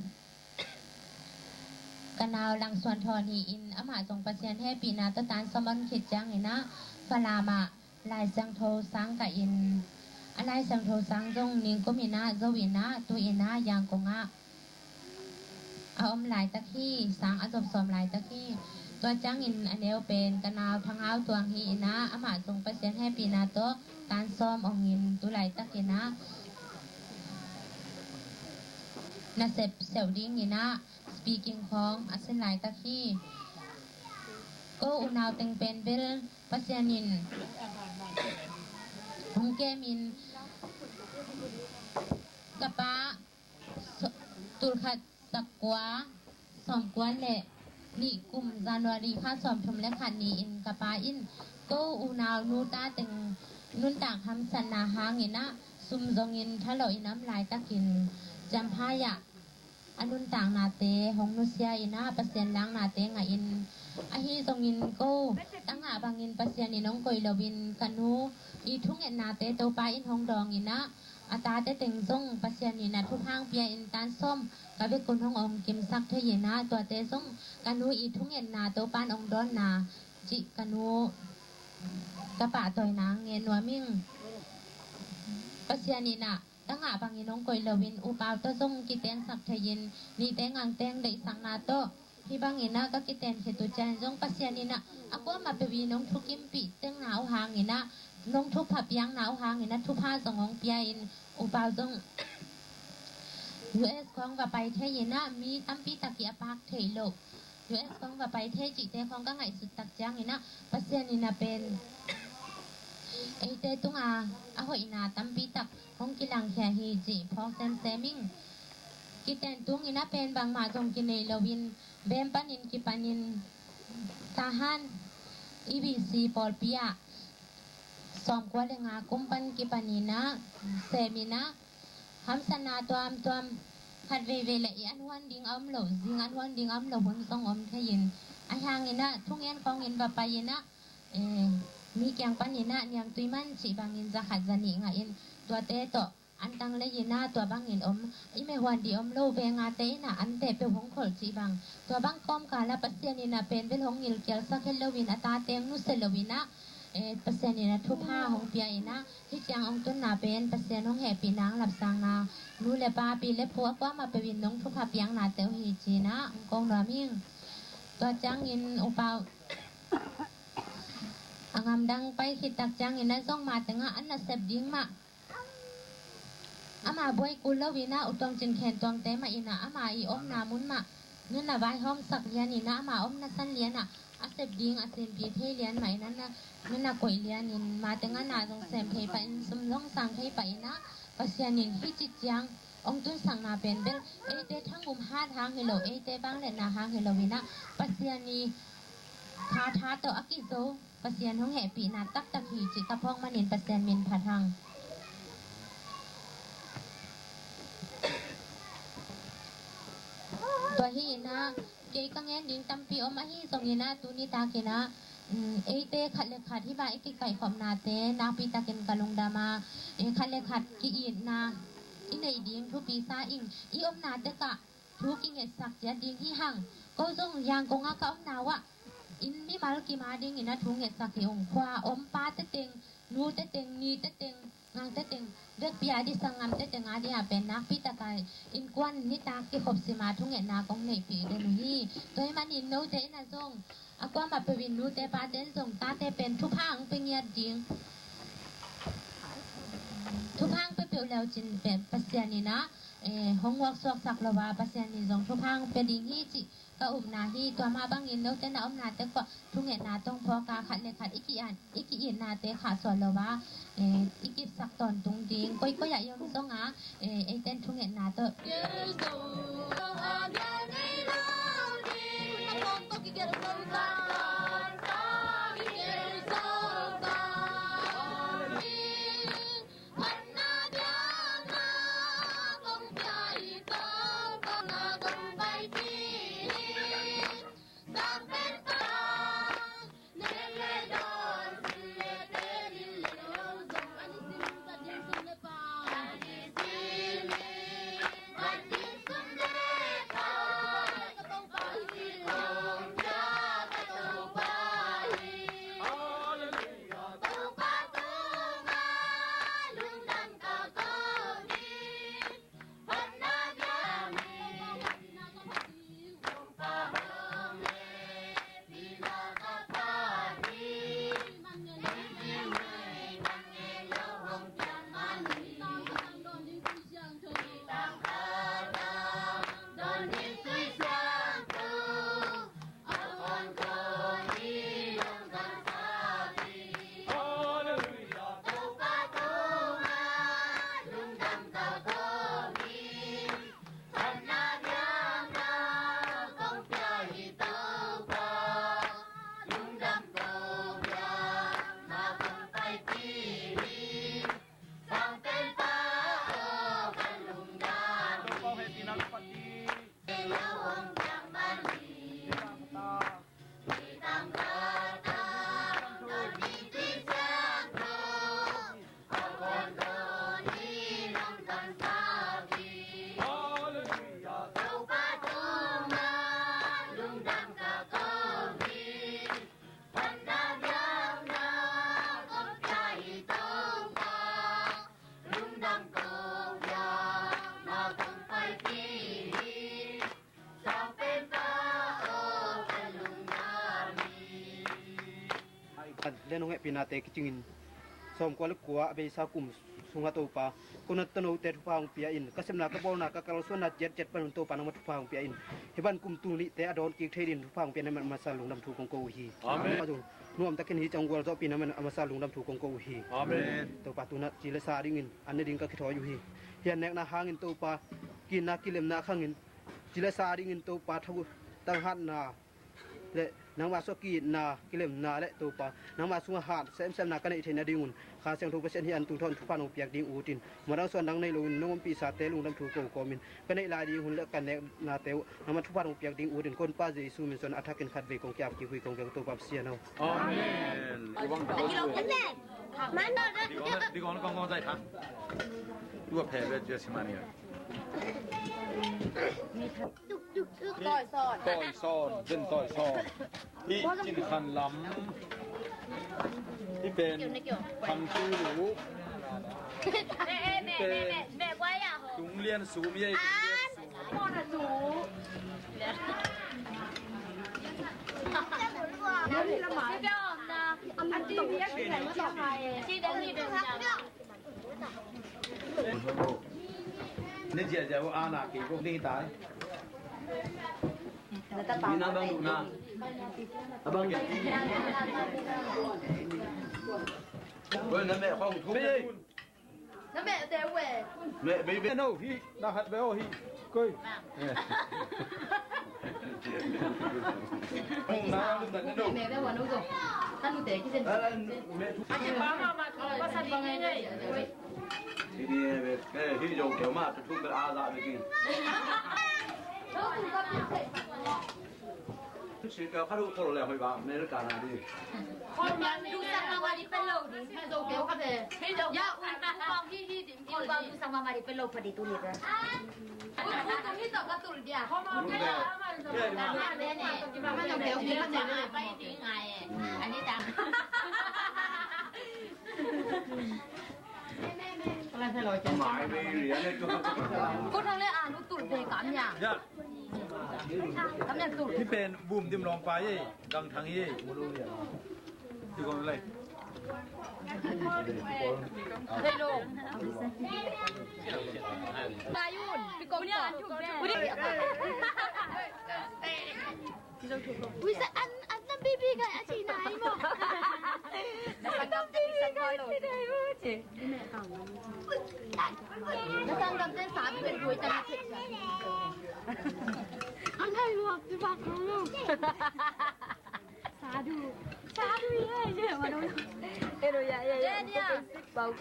ka nau Lang Suan Thawn hi-in, amah zong Pasian hehpihna tawh tan sawm a hong khit ciangin ah, Falam ah Lai Siangtho sang kah in, a Lai Siangtho sang zong ningkum in ah zo in ah, tu in ah Yangon ah a om laitak hi, sang a zop sawm laitak hi. Tua ciangin a neu pen ka nau Thang Hau Tuang hi in ah, amah zong Pasian hehpihna tawh tan sawm ong in, tu laitak in ah nasep seuh dingin ah speaking khawng a sin laitak hi. Ko unau teng pen bel Pasian in hong kemin, ka pa so-, tulkhat zakua sawmkua leh nih kum January kha sawmthum leh khat ni-in ka pa in ko unau nu ta teng nuntak hamsatna hangin ah sum zongin thalawh in a om laitakin Champhai ah a nuntaknate hong nusia in ah Pasian laknate ngahin, ahi zongin ko tangah bangin Pasian in hong koih loin ka nu i thungetnate Topa in hong dawng in ah, a tate teng zong Pasian in ah thupha pia in tan sawm ka vekun hong ong kimsak thei in ah, tuate zong ka nu i thungetna Topa in ong dawnna cih ka nu ka pahtawina ngen nuam ing. Pasian in ah tangah bangin hong koih loin U Pau tawh zong kitengsak thei-in, nite ngangte deihsakna tawh hih bangin ah ka kiten khit uh ciangin zong Pasian in ah a kuamah peuh in hong thukimpih tengna uh hangin ah, hong thupha piakna uh hangin ah thupha zong hong pia in, U Pau zong U S khawng va pai thei in ah mi tampi tak i a pak theih loh U S khawng va pai thei cihte khawng ka ngaihsut tak ciangin ah Pasian in ah pen eite tunga a hoihna tampi tak hong kilangkhia hi cih phawk semsem ing. Kiten tungin ah pen bangmah zong kinei loin bem panin kipanin Tahan E B C pawlpi ah sawmkua le nga kum pan kipan in ah, sem in ah, hamsatna tuamtuam, khat veivei le i an huan ding a om lo, zing an huan ding a om lo hun zong om thei in, ahi hangin ah thungen khawngin va pai in ah, eh, mi kiang pan in ah niamtui man cih bangin za khat za nih ngah in, tuate tawh antang lei in ah tua bangin om, i meh huan dih om lo veng a te in ah an teh peuh hong kholh cih bang. Tua bang kawmkal ah Pasian in ah pen bel hong ngilkialsak het lo in a ta teng nusia lo in ah, eh, Pasian in ah thupha hong pia in ah, hih ciang hong tunna pen Pasian hong hehpihna, hong lapsangna, nu le pa, pi le pu a kuamah peuh in nong thupha piaknate uh hi ci in ah hong ko nuam ing. Tua ciangin upa uh a ngamdang pai khit tak ciangin ah zong ma tengah an nasep ding mah, ama buai kul lo in ah, U Tuang Cin Khen Tuangte mah in ah ama i omna mun mah nuna vaihawmsak lian in ah, ama omna san lian ah a sep ding a sinpi thei lian mah in ah, nuna koih lian in, ma tengah na zong sem thei pah in, sum zong sang thei pah in ah, Pasian in hih ci ciang hong tunsakna pen bel eite thangum hat hang hi lo, eite vangliatna hang hi lo in ah, Pasian i thatha tawh a kizo, Pasian hong hehpihna taktak hi cih ka phawk manin Pasian min phat hang. Tua hi in ah, kei ka ngen ding tampi om ahi zongin ah, tuni takin ah, um, eite khat le khat hih bang i kikaihkhopnate nakpi takin ka lungdam a, eh, khat le khat ki-itna i neih ding thupi sa ing. I omna tekah thu kingetsak ciat ding hi hang. Ko zong Yangon ah ka omna uah inn mimal kim a dingin ah thu ngetsak hi ung. Khua om pa teteng, nu teteng, ni teteng, ngang teteng, vekpi a dih sanggam teteng a dih a pen nakpi taka innkuan nitak kikhop sim a thungetna kong neihpih den uh hi. Tua hi manin note in ah zong a kuamah peuh in, nute pate in zong tate pen thupha hong pia ngiat ding. Thupha hong pia peuh leu cin pen Pasian in ah, eh, hong huaksuaksak lo a, Pasian in zong thupha hong pia ding hi cih ka upna hi. Tua mah bangin note na omnate khua thungetna tawh phawk a, khat le khat i ki-an, i ki-itnate khahsuah lo a, eh, i kipsak tawntung ding. Koikoi ah i om zong a, eh, eiten thungetna tawh Len hong hehpihnate kicingin sawmkua le kua a beisa kum sungah Topa, ko na tanote thupha hong pia in, ka sepna ka bawlna ka kalsuanna ciatciat pan un Topa nangmah thupha hong pia in. Hih ban kum tul nihte a dawn kik thei dingin thupha hong pia nangmah a masa lungdam thu kong ko uh hi. Amen. Nuam takin hih ciang gualzawhpih nangmah a masa lungdam thu kong ko uh hi. Amen. Topa, tu-in ah ci le sa dingin an ne ding ka kithawi uh hi. Hih an nekna hangin Topa, ki-itna kilemna khangin ci le sa dingin Topa, tha-, tanghatna le Nangmah sungah ki-itna, kilemna le Topa, nangmah sungah hat semsemna ka neih theih nadingun Kha Siangtho Pasian hih an tungtawn thupha nong piak ding utin, muadang suandang nei loin nong ompihsate lungdam thu ko kawmin ka neih lai ding hun le ka neknate uh nangmah thupha nong piak ding utin, Konpa Jesu min suan a thakin khatvei kong ki-ap kik uh hi, kong gen Topa Pasian aw. Amen. Tawi sawn, zen tawi sawn. ที่กินขันลำที่เป็นพันตู้หรูที่เป็นตุงเลียนสูงเย่ตุงเลียนสูง Ni ziahziah uh ana kei bok ding hi tai. Ni na bang duh na. A bang ya. Oi, na meh khong thum. Na meh te we. Meh bei bei. No hi, na hat be o hi. Koi. Ui, sang mama ri pelo pha di tu ni ka. Ui, ui, tu hi to ka tul dia. Mama ri ngai. Ani ta. Ko thang le anu tul be kam ya. Kam ya tul. Ni pen bum dim long pa ye, gang thang ye. Hello. Tayun, piko. Ui, sa an, an na bibi ka a ci nai mo. An na bibi ka a ci nai mo ci. Na sang gam ten sa bi ben duai ta na. An hai luak ci bak lu. Sadu. Sadu ye ye ma do. Ero ya ya ya. Bau.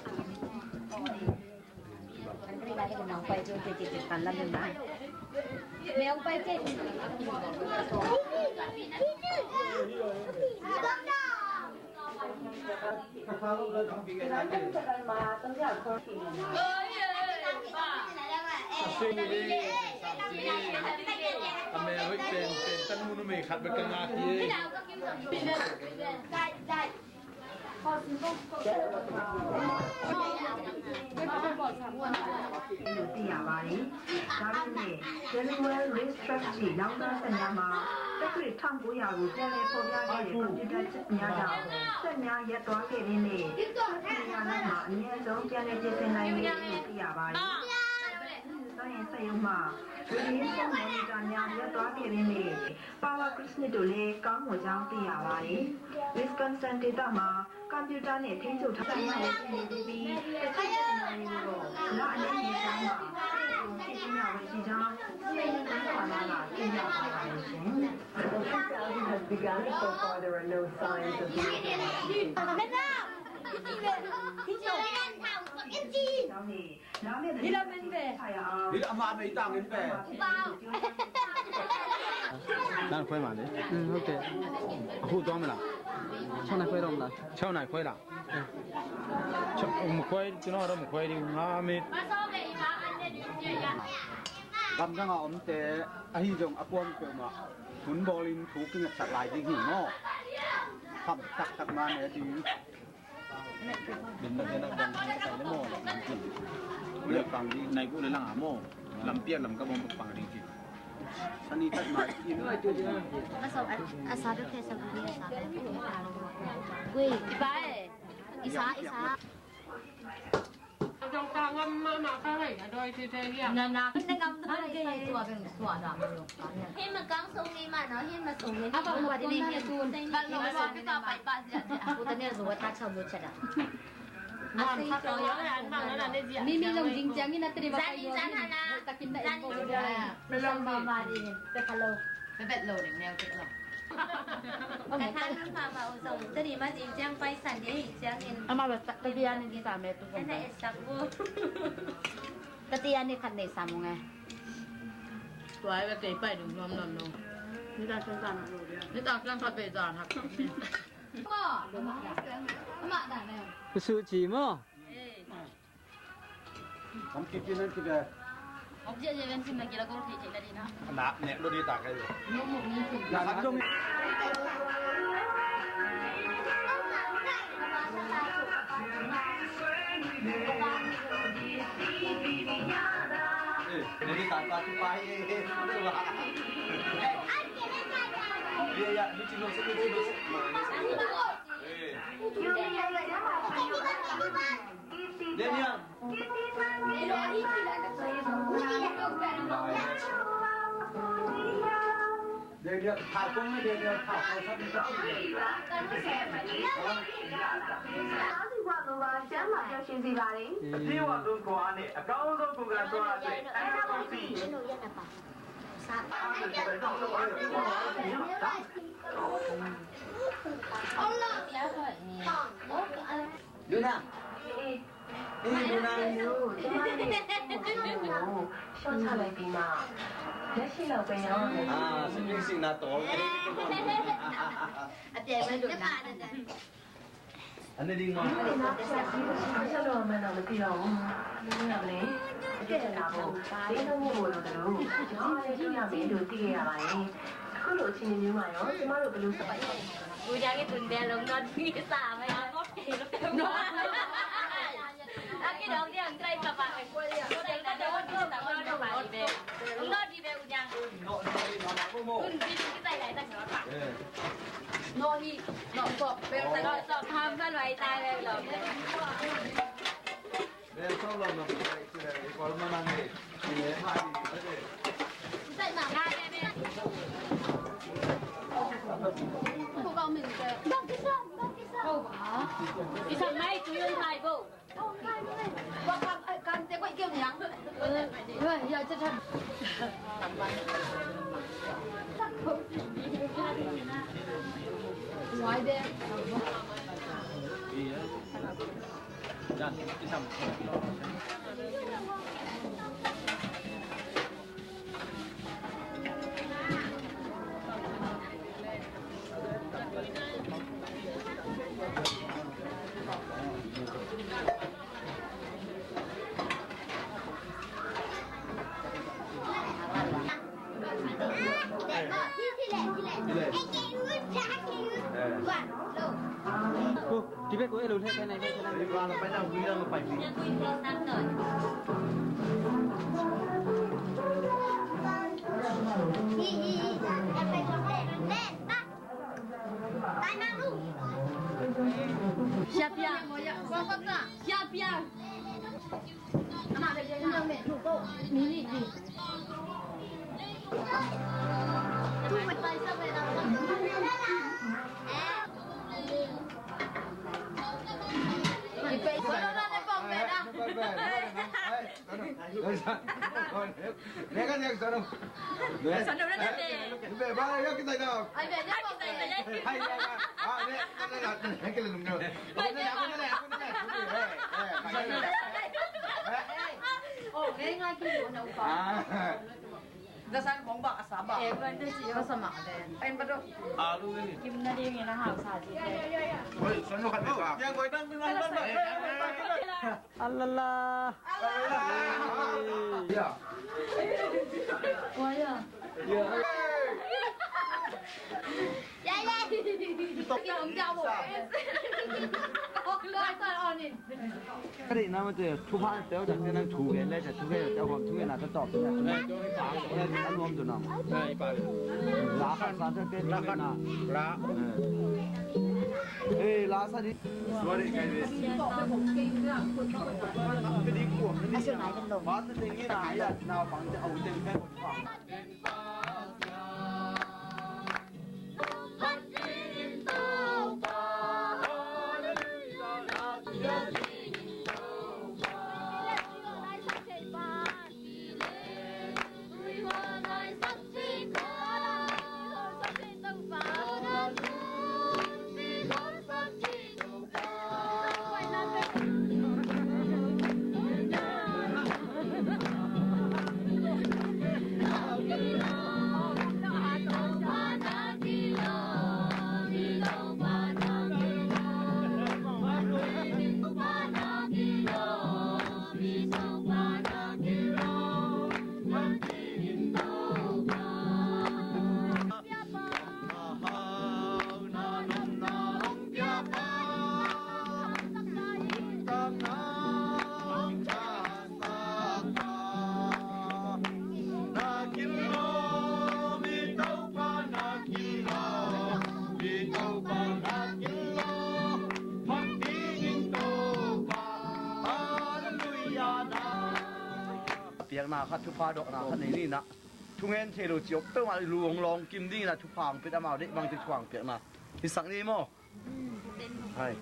Dai, dai. လို့သိရပါတယ်။ ဒါပေမဲ့ Delaware Racetrack ရှိလောင်းကားစက်များမှာ သက္ကရာဇ် ထောင့်ကိုးရာကို ပြန်လည်ဖော်ပြခဲ့တဲ့ ကွန်ပျူတာချစ်များကြောင့် စက်များရပ်သွားခဲ့ပေမဲ့ စက်များမှာ အမြဲဆုံး ပြန်လည်ပြင်ဆင်နိုင်နေတယ်လို့ သိရပါတယ်။ စွမ်းအင်စက်ရုံမှာ radiation monitor များရပ်သွားခဲ့ပေမဲ့ power grid တို့လည်း ကောင်းမွန်ကြောင်း သိရပါတယ်။ Wisconsin ဒေသမှာ ကွန်ပျူတာနဲ့ ထိန်းချုပ်ထားနိုင်တဲ့ စက်ရုံတွေဖြစ်ပြီး တချို့စက်ရုံတွေကတော့ လအနည်းငယ်ကြာမှ စက်ရုံဖြည့်တင်းတာပဲရှိကြောင်း စီးပွားရေးဝန်ကြီးဌာနက တင်ပြထားပါတယ်ရှင်။ The two thousand has begun. So far, there are no signs of the ဒီလမင်းပဲ။ ဒီလအမမီးတံင်ပဲ။ နန်ခွဲမှာလေ။ อืม ဟုတ်တယ်။ အခုသွားမလား။ ခြောက်နာရီခွဲတော့မလား။ ခြောက်နာရီခွဲလား။ အဲ။ ခြောက်၊ မခွဲ၊ ကျွန်တော်ကတော့မခွဲသေးဘူး။ ငါမေး။ ကမ်တငါအုံးတဲ အဟိဇုံအကွမ်ပျဲမ hun bawlin thu kingatsak lai ding hi maw? Kham taktak mah ne ding. Din na kena bang kena kai le maw. Ule pang ding. Nai ku le lang a maw. Lampiak lam ka bang pang ding ci. Sani tat mai. Maso a sa do ke sa bu ni sa. Wei, ipa e. Isa, isa. Dong ta ngam mahmah ka ngai a dawi teitei hiam? Na, na, na ngam thei. Hih ma kang sung ni mah no, hih ma sung ni. A bang ma kong na tun. Bang lo ma sung ni ka pai pa sia. Ku ta ne zo wa ta chau lo cha da. Mi, mi long jing jiang in a te de ba pai lo. Zan in zan ha la. Takin da in ko. Zan in zan ha la. Pe lo. Pe bet lo ning neu te lo. Ka tha lam pha mah uh zong, tuni mah zing ciang paisan ding ahih ciangin. Amah bel tak, ka bia ni ding ta me tu zong. Ana etsak uh. Ka tia ni khat nei sam ung e. Tua i ka kei pai dung nuam nuam lo. Ni ta ciang ta nak lo dia. Ni ta ciang khat bei ta nak. Amah dah na. Ka su ci maw? Eh. Kan kipi nan kipi. Objek je ben sim lagi lagu roti cek tadi na. Nak nek lo di tak aja. Nak dong. Eh, jadi tak tak pai. Ya ya, lucu lucu lucu lucu. Eh. Daniel. Daniel, thả con đi, Daniel, thả con sắp đi sắp đi. ကျေးဇူးတင်ပါတယ်။ အပြည့်အဝဆုံးခွန်အားနဲ့ အကောင်းဆုံးကိုယ်ခံစွမ်းအားအတွက် N L C Luna. အေး Luna တို့ ကျမတို့ရဲ့ ရှော့ချလိုက်ပြီးမှ လက်ရှိလောက်ပဲရောင်းရမယ်။ Ah, sing sing na to. အပြိုင်ပဲလုပ်တာ။ Ano ding mo? ဘာလို့မှန်းတော့မသိတော့ဘူး။ မင်းကလည်း အပြစ်တင်တာကို တင်းနှုတ်မြင့်ဖို့လိုသလို ကျွန်တော်အားလည်း ပြောရမယ်လို့ သိခဲ့ရပါတယ်။ အခုလို အခြေအနေမျိုးမှာရော ကျမတို့ ဘယ်လိုဆက်ပြီး Ujang itu dia long not bisa, mai ngok. Aki dong dia ang try pa pa. Dong dia dong dia ta dong dong ba di be. Dong di be ujang. Kun bi kita lai ta dong pa. No hi, no stop. Pero ta stop ham sa lai ta le lo. Alala. Ka deihna mah te, thupha te, nang thu gen le, thu gen te, hom thu gen na, ta tawp thu gen na, thu gen na, thu gen na, thu gen na. La khat sa te, la khat. Eh, la sa di. Piakna khat, thupha dawhna khat nei ni na. Thungen thei lo ci awk peuhmah lu hong lawng kim ding na, thupha hong pia, amau deih bangte thupha hong piakna hisak ni maw? Hai.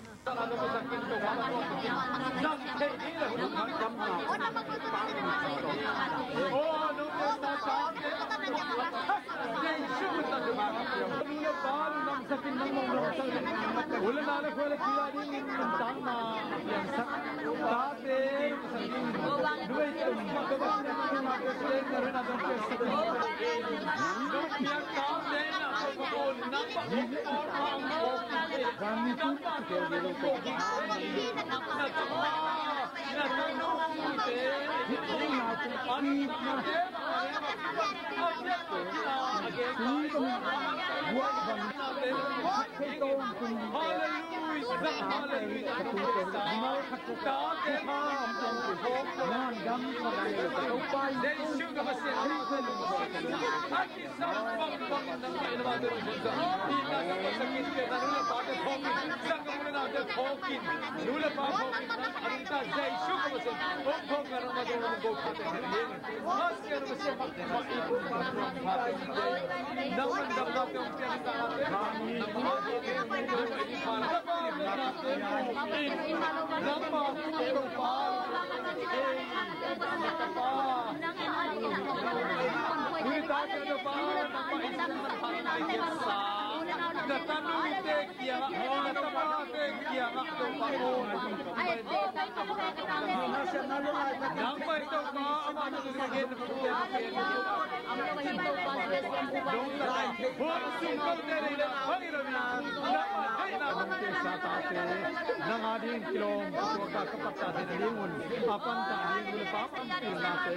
Nang a ding kilawm, tua ka ka patta ding a ding un, a panta ding un, pa panpilna te,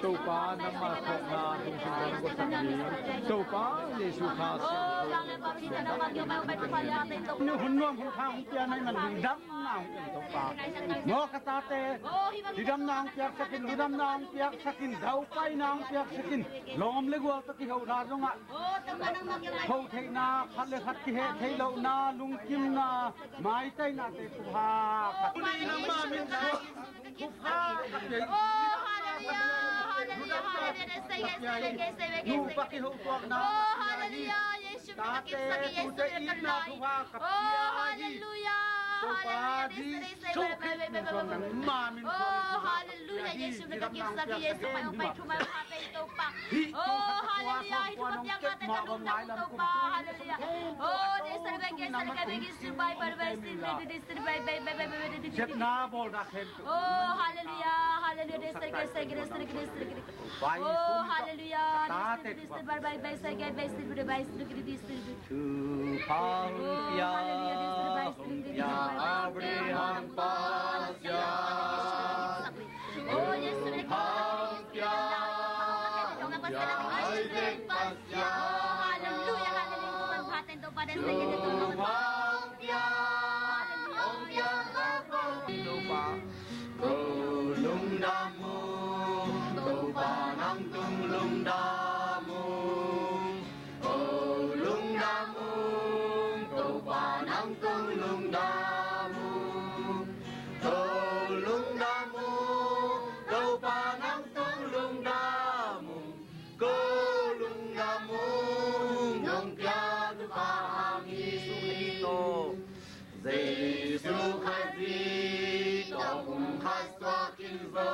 Topa nangma khawkna ding sin kan ko sa ding, Topa Jesu Khazih. Hun nuam hun khang hun pia nai man ding dam na hong pia in Topa. Maw ka tate, didamna hong piaksak in, didamna hong piaksak in, daupaina hong piaksak in, lawm le gual tawh kihona zongah, ho theihna, khat le khat kiheh theih lohna, lungkimna, maitainate thupha khat. Oh, hallelujah, hallelujah, hallelujah. Nupa kihotuakna. Oh, hallelujah, Jesu. Tate, tute itna thupha ka pia hi. Topa Jesu Khrist min suang nangma min suang. Oh, hallelujah, Jesu min ka kipsak hi, Jesu mai hong pai thu mai hong pha pe Topa. Oh, hallelujah, hi thu ka piak mate ka lungdam Topa, hallelujah. Oh, Jesu min ka kipsak hi, Jesu bai bai bai sin, Jesu bai bai bai bai bai bai. Sepna bawl dak hen. Oh, hallelujah, hallelujah, Jesu Khrist, Jesu Khrist. Oh, hallelujah. Thupha hong pia, hong pia Abraham Pasian. Thupha hong pia, hong pia Isaac Pasian. Hallelujah, hallelujah. Thupha hong pia, hong pia Topa. Ko lungdam ung, Topa nang tung lungdam ung. Ko lungdam ung, Topa nang tung lungdam ung. Ko lungdam ung, Topa nang tung lungdam ung. Ko lungdam ung, nong piak thupha hang hi. Jesu Khazih tawh pumkhat suak in zo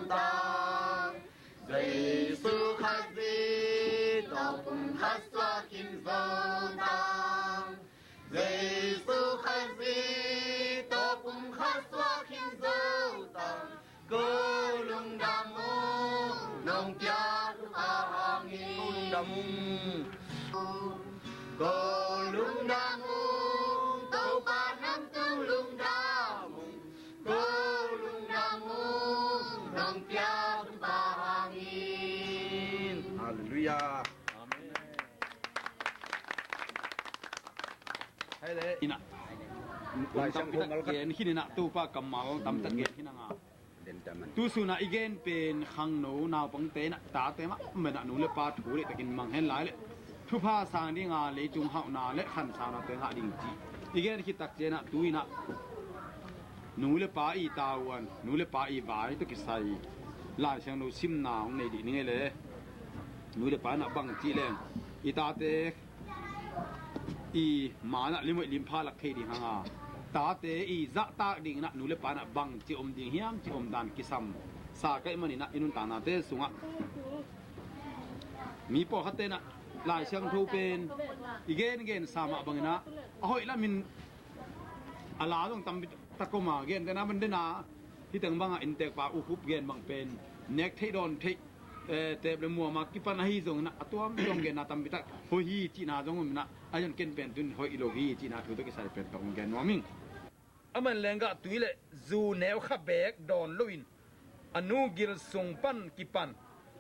ta. Jesu Khazih tawh pumkhat suak in zo ta. Jesu Khazih tawh pumkhat suak in zo ta. Ko lungdam ung, nong piak thupha hang hi. Ko lungdam ung. Ko lungdam ung, Topa nang tung lungdam ung. Ko lungdam ung, nong piak thupha hang hi. Halleluiah. Amen. Hei le, inah. Lai Siangtho tampi tak mal khat gen khin inah, Topa kammal tampi tak gen khin a nga. Tu sunah i gen pen khangno naupangte inah, tate mah menah nu le pa thu deihtakin mang hen lai le thupha sang dinga leitung hauhna le khansaunate ngah ding ci i gen khit tak cianah tu inah nu le pa i tavuan, nu le pa i vai tawh kisai Lai Siangtho simna hong nei dih ni ngei le. Nu le pa inah bang cih leng i tate i mai-ah limhoih limpha lak thei ding hanga, tate i zahtak ding inah nu le pa inah bang ci om ding hiam ci om dan kisam sa kaih man inah i nuntaknate sungah mi pawlkhatte inah Lai Siangtho pen i gengen sa mah bang inah a hoih lamin a la zong tampi tak om a, gentehna ban dena hiteng banga inntekpa ukhup gen bang pen nek theih dawn theih, eh, tep le muama kipan ahi zongin ah a tuamtuam genna tampi tak hoih hi cihna zong om inah, a zon ken pen tun hoih lo hi cihna thu tawh kisai pen tawh hong gen nuam ing. A man lenggah tui le zu neu kha beek dawn loin a nu gil sung pan kipan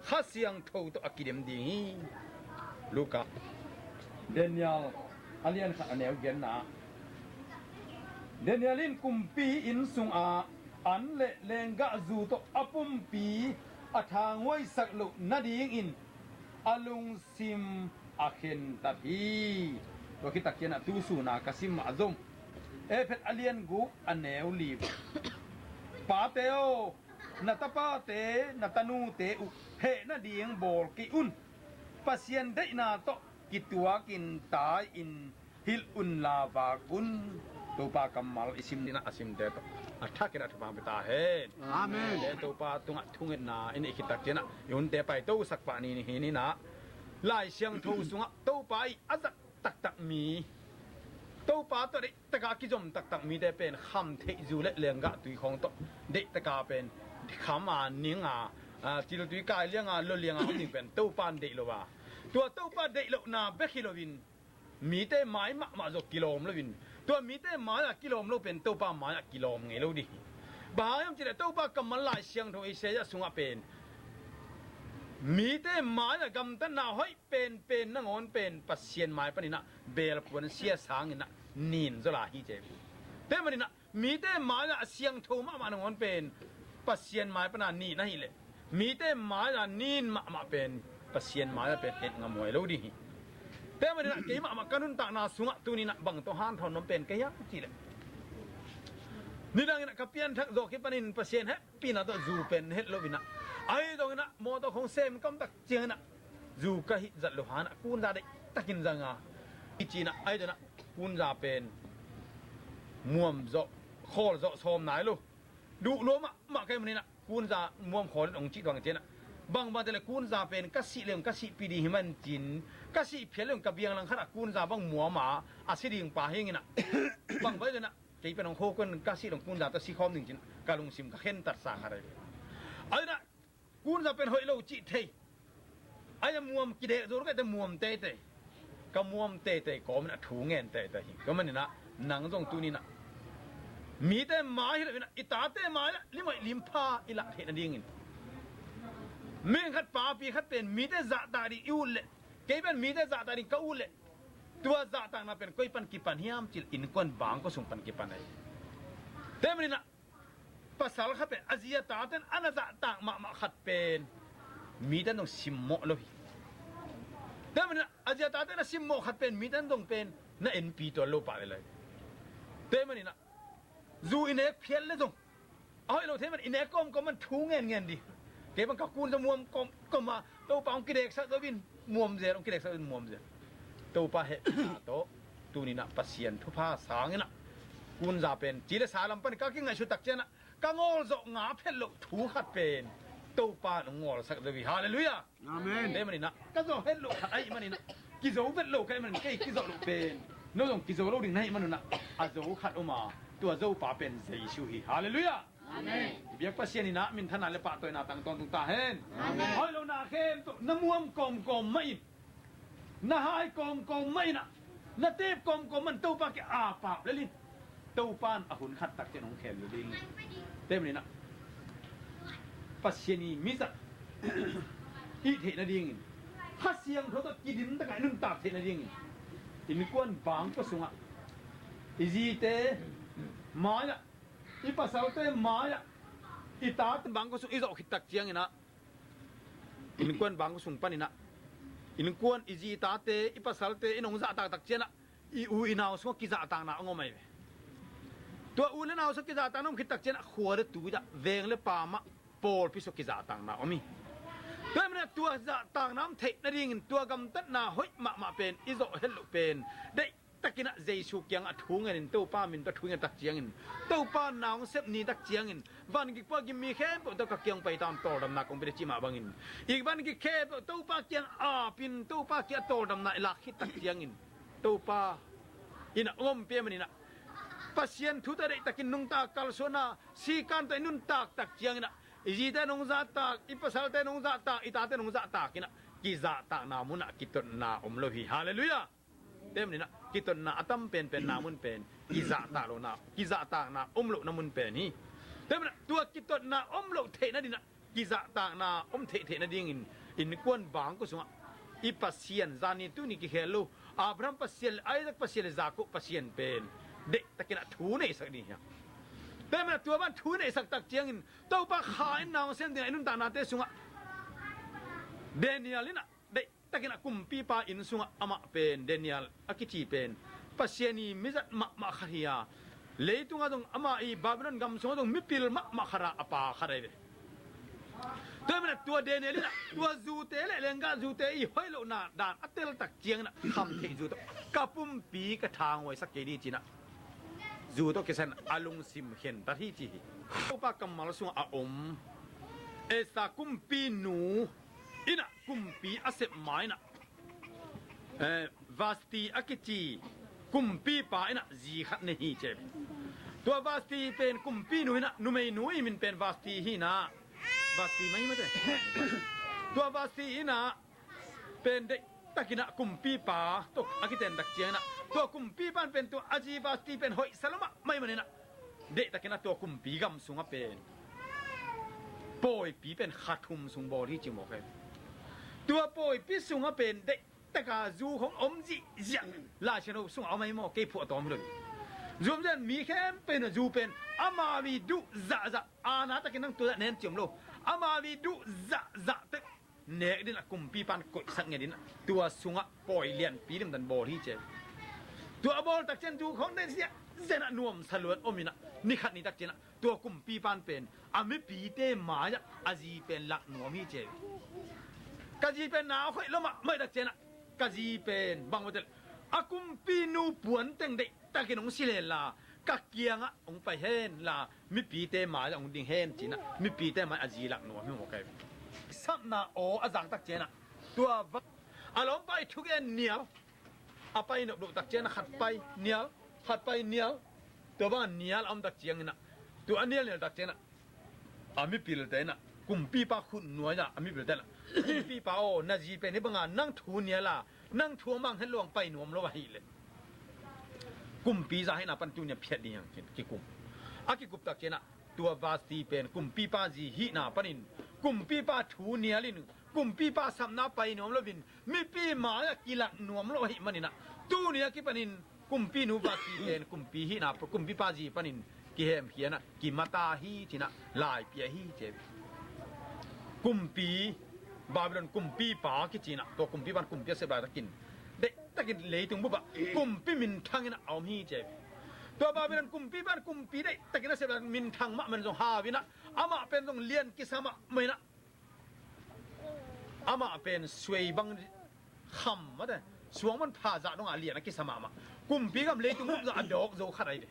Kha Siangtho tawh a kidem ding hi. Luka. Daniel a lian khat a neu genna. Daniel in kumpi inn sungah an le lenggah zu tawh a pumpi a thanghuaisak loh nadingin a lungsim a khentat hi. Tua khit tak cianah tu suna ka sim mah zom. Efesa a lian guk a neu li. Pate aw, na tapate na tanute uh heh nading bawl kei un. Pasian deihna tawh kituakin tai-in hilh unla vak un. Topa kammal i sim dinah a simte tawh a thakin a thupha pia ta hen. Amen. Le Topa tungah thungetna i neih khit tak cianah i hunte paito sak pah ni hi ninah Lai Siangtho sungah Topa i a zat taktak mi, Topa tawh deihtaka kizom taktak mite pen kham theih zu le lenggah tui khawng tawh deihtaka pen khama ninga, a, ciltui kai lianga lo lianga om ding pen Topa in deih lo a, tua Topa deih lohna bek hi loin mite mai mahmah zawh kilawm loin, tua mite mai-ah kilawm lo pen Topa mai-ah kilawm ngei lo ding hi. Bang hang hiam cileh Topa kammal Lai Siangtho Isaiah sungah pen mite mai-ah gamtatna hoih penpen nangawn pen Pasian mai paninah belpuan sia sanginah nin zawla hi ce. Tua maninah mite mai-ah a siangtho mahmah nangawn pen Pasian mai pana nin ahileh mite mai-ah nin mahmah pen Pasian mai-ah pen et ngamhuai lo ding hi. Tua maninah kei mahmah ka nuntakna sungah tuninah bang tawh hanthawn nuam pen ka hiam cileh nidanginah ka pianthak zawh kipanin Pasian hehpihna tawh zu pen het loinah ahi zonginah mawtaw khong sem kamtak cianginah zu ka hih zat lo hanah kunza deihtakin zanga i cinah ahi zonginah kunza pen muam zawh khawl zawh sawm nai lo. Duh lua mahmah ka hih maninah kunza muam khawlin hong cih tuang cianah bangbang tele kunza pen ka sih leng ka sihpi ding hi mancin ka sih phial leng ka bianglang khatah kunza bang muama a si ding pa hinginah bangbang zonginah kei pen hong khokon ka sih leng kunza tawh si khawm ding cin ka lungsim ka khentatsa khat ahi. Ahinah kunza pen hoih lo cih thei. Ahi a muam kidek zo lo kaite muam teitei. Ka muam teitei kawmin a thu ngen teitei hi. Tua maninah nang zong tuninah mite mai hi loinah i tate mai-ah limhoih limpha i lah theih nadingin mihing khat papi khat pen mite zahtak ding i ut leh kei pen mite zahtak ding ka ut leh tua zahtakna pen koi pan kipan hiam cil innkuan bangkua sung pan kipan ahi. Tua maninah pasal khat pen a zi a taten a na zahtak mahmah khat pen mite in dong simmawh lo hi. Tua maninah a zi a taten a simmawh khat pen mite in dong pen na enpi tuan lo pah le lai. Tua maninah zu i nek phial le zong a hoih lo thei man i nek kawmkawm man thu ngenngen dih. Kei bang ka kunza muam kawmkawm a Topa hong kideksak zo in muam zel, hong kideksak zo in muam zel. Topa hehpihna tawh tuninah Pasian thupha sanginah kunza pen ci le sa lam pan ka kingaihsut tak cianah ka ngawl zawh nga phet loh thu khat pen Topa in hong ngawlsak zo hi. Halleluiah. Amen. Tua maninah ka zo het loh khat ahih maninah kizo vet lo ka hih manin kei kizo loh pen no zong kizo lo ding na hih manunah a zo khat om a tua zopa pen Jesu hi. Halleluiah. Amen. I biak Pasian inah minthanna le pahtawina tang tawntung ta hen. Amen. Hoih lo na khem tawh na muam kawmkawm mah in na hai kawmkawm mah inah na tep kawmkawm man Topa ke a pap lelin Topa in a hun khat tak cian hong khem lo ding. Tua maninah Pasian i mizat i theih nadingin Kha Siangtho tawh kidim takin i nuntak theih nadingin innkuan bangkua sungah, i zite mai-ah, i pasalte mai-ah, i tate bangkua sung i zawh khit tak ciangin ah, innkuan bangkua sung panin ah, innkuan, i zi i tate, i pasalte in hong zahtak tak ciangin ah, i u i nau sungah kizahtakna hong om ahi ve. Tua u le nau sungah kizahtakna om khit tak ciangin ah, khua le tui ah, veng le paam ah, pawlpi sungah kizahtakna om hi. Tua ahih manin ah tua zahtakna om theih nadingin tua gamtatna hoih mahmah pen i zawh het loh pen, deih takin ah Jesu kiangah thu ngenin, Topa min tawh thu ngen tak ciangin, Topa na hong sep ni tak ciangin, van gik pua gim mi khempeuh tawh ka kiang pai ta un, tawldamna kong pia ding cih mah bangin, i van gik khempeuh Topa kiang apin, Topa kiang tawldamna i lak khit tak ciangin, Topa in ah hong ompih ahih manin ah, Pasian thu tawh deih takin nungta, kalsuanna sikan tawh i nuntak tak ciangin ah, i zite nong zahtak, i pasalte nong zahtak, i tate nong zahtak in ah, kizahtakna munah kitotna om lo hi. Halleluiah. Tua ahih manin ah kitotna a tam penpen na mun pen kizahtak lohna, kizahtakna om lohna mun pen hi. Tua ahih manin ah tua kitotna om loh theih nadingin ah, kizahtakna om theih theih nadingin innkuan bangkua sungah i Pasian, zani tuni kikhel lo, Abraham Pasian le Isaac Pasian le Jacob Pasian pen deih takin ah thu neihsak ding hi hang. Tua ahih manin ah tua bang thu neihsak tak ciangin, Topa Kha in na hong sem ding ah i nuntaknate sungah, Daniel in ah deih takin ah kumpipa inn sungah amah pen, Daniel a kici pen, Pasian ii mizat mahmah khat hi a, leitungah zong amah ii Babylon gam sungah zong mipil mahmah khat a, a pa khat ahi ve. Tua ahih manin ah tua Daniel in ah tua zute le lenggah zute ii hoih lohna dan a tel tak ciangin ah, kham theih zu tawh ka pumpi ka thanghuaisak kei ding ci-in ah, zu tawh kisai-in a lungsim khentat hi ci hi. Topa kammal sungah a om Esther kumpinu in ah kumpi a sep ma-in ah, eh, Vasti a kici kumpipa in ah zi khat nei hi ci hi. Tua Vasti pen kumpinu in ah, numeinu ii min pen Vasti hi-in ah, Vasti mah hi mate. Tua Vasti in ah pen deih takin ah kumpipa tawh a kiten tak ciangin ah, tua kumpipa in pen tua a zi Vasti pen hoihsa lua mahmah ahih manin ah, deih takin ah tua kumpi gam sungah pen pawipi pen kha thum sung bawl hi ci mawk hi. Tua pawipi sungah pen deih takin zu khawng om zihziah, Lai Siangtho sungah om ahi maw, kei phuah tawm hi lo hi. Zu om zihziah, mi khempeuh in ah zu pen amau ii duh zahzah, aana takin nang tua zah nen ci om lo, amau ii duh zahzah teh nek dingin ah kumpipa in koihsak ngiat in ah, tua sungah pawi lianpi limtan bawl hi ci hi. Tua a bawl tak ciang zu khawng deih ziahziah in ah nuamsa luat om in ah, ni khat ni tak ciang ah tua kumpipa in pen a mipite mai-ah a zi pen lak nuam hi ci hi. Ka zi pen na hoih lua mahmah tak ciang ah, ka zi pen bang maw tel, a kumpinu puan teng deih takin hong silh hen la, ka kiangah hong pai hen la, mipite mai-ah hong ding hen ci-in ah, mipite mai-ah a zi lak nuam hi mawk hi. Sapna aw a zang tak ciang ah, tua va, a lawmpa ii thugen Nial a pai nop loh tak ciang ah, khat pai Nial, khat pai Nial, tua bangah Nial a om tak ciangin ah, tua a Nial Nial tak ciang ah, a mipilte in ah, kumpipa khut nuai-ah a mipilte in ah, kumpipa aw, na zi pen hih banga nang thu nial a, nang thu a mang het lo hang pai nuam lo ahih leh, kumpi zahna pan tuni-a phiat ding hi hang ci-in kikum. A kikup tak ciang ah, tua Vasti pen kumpipa zi hihna panin, kumpipa thu nial in, kumpipa sapna pai nuam loin, mipi mai-ah kilak nuam lo ahih manin ah, tuni-a kipanin kumpinu Vasti pen kumpi hihna, kumpipa zi panin kihemkhia in ah, kimata hi ci-in ah, laipia hi ci hi. Kumpi, Babylon kumpipa kici in ah, tua kumpipa in kumpi a sep laitakin, deih takin leitung bup ah kumpi minthang in ah a om hi ci hi. Tua Babylon kumpipa in kumpi deih takin a sep laitak, minthang mahmah in zong hau in ah, amah pen zong lian kisa mahmah in ah, amah pen suai bang kham mate, suang bang pha zah dongah lian a kisa mahmah. Kumpi gam leitung bup zah a dawk zo khat ahi ve.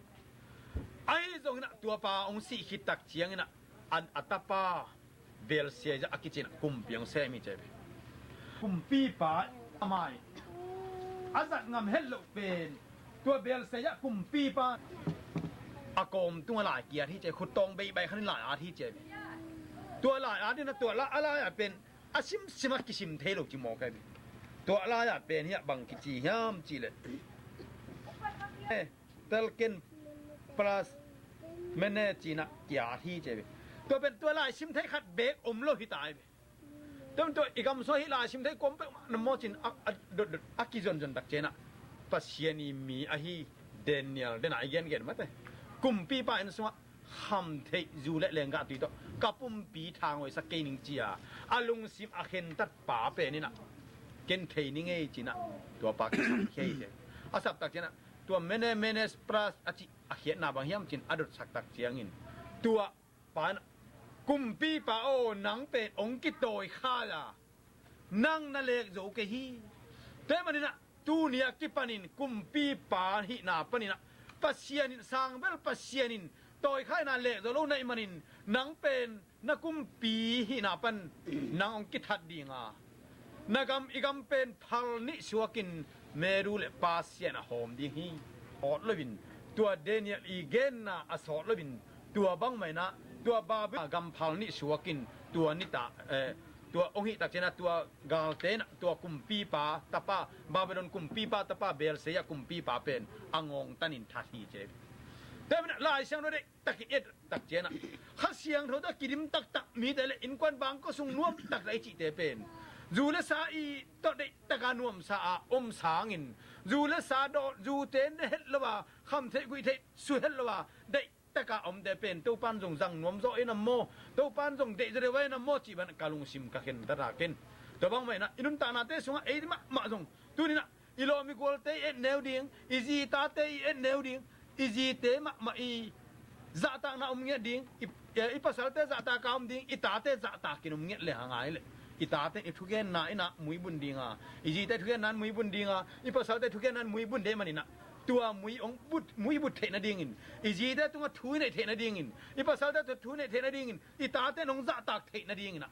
Ahi zongin ah tua pa hong sih khit tak ciangin ah, an a tapa Belsiaza a kici in ah kumpi hong sem hi ci hi. Kumpipa amah ii a zat ngam het loh pen, tua Belsiaza kumpipa a kawm tungah lai kiat hi ci hi, khuttawng beibai khat in lai at hi ci hi. Tua lai at in ah, tua la, a lai at pen a simsim a kisim thei lo ci mawk hi. Tua lai at pen hiah bang kici hiam cih leh, eh, Telken plus Mene ci-in ah kiat hi ci hi. Tua pen tua lai sim thei khat beek om lo hi ta hi. Tua, tua i gamsung ah hih laisim thei kawm peuhmah na mawh cin a, a dotdot a kizonzon tak ciangin ah Pasian i mi ahi Daniel den a i gengen mate. Kumpipa inn sungah khamtheih zu le lenggah tui tawh ka pumpi thangawisak kei ning ci-a a lungsim a khentat pa pen in ah ken thei ning ei ci-in ah tua pa kisam kei te. A sap tak ciangin ah tua Mene, Menes, Pras a cih a khiatna bang hiam ci-in a dotsak tak ciangin tua pa in ah, kumpipa aw, nang pen hong kitawi kha a, nang na lek zo kei hi. Tua ahih manin ah tuni a kipanin kumpipa hihna panin ah Pasian in, sang bel Pasian in tawi kha in ah lek zo lo na hih manin nang pen na kumpi hihna pan nang hong kithat ding a, na gam, i gam pen phal nih suakin Medu le Persia in a hawm ding hi. Sawt loin, tua Daniel i genna a sawt loin, tua bangmah in ah tua Babylon gam phal nih suakin tua nita, eh, tua hong hih tak ciangin ah tua galte in ah tua kumpipa tapa, Babylon kumpipa tapa Belshazzar kumpipa pen a ngawngtanin that hi ci hi. Tua ahih manin ah Lai Siangtho deih takin i et tak ciangin ah Kha Siangtho tawh kidim taktak mite le innkuan bangkua sung nuam taktak i cihte pen zu le sa i tawh deih taka nuamsa a om sangin, zu le sa dawt, zute ne het lo a, khamtheih guihtheih su het lo a deih taka omte pen Topan zong zang nuam zaw in a maw, Topan zong deih zaw deuh a in a maw cih bang ka lungsim ka khentat a ken. Tua bangmah in ah i nuntaknate sungah ei mahmah zong tuni in ah i lawm i gualte i et neu ding, i zitate i et neu ding, i zite mahmah i zahtakna om ngiat ding, i, i pasalte zahtak a om ding, i tate zahtakin om ngiat le hang a hi leh, i tate i thugenna in ah muibun ding a, i zite thugenna in muibun ding a, i pasalte thugenna in muibun deuh manin ah tua mui hong but, muibut theih nadingin, i zite tungah thu i neih theih nadingin, i pasalte tungah thu i neih theih nadingin, i tate in hong zahtak theih nadingin ah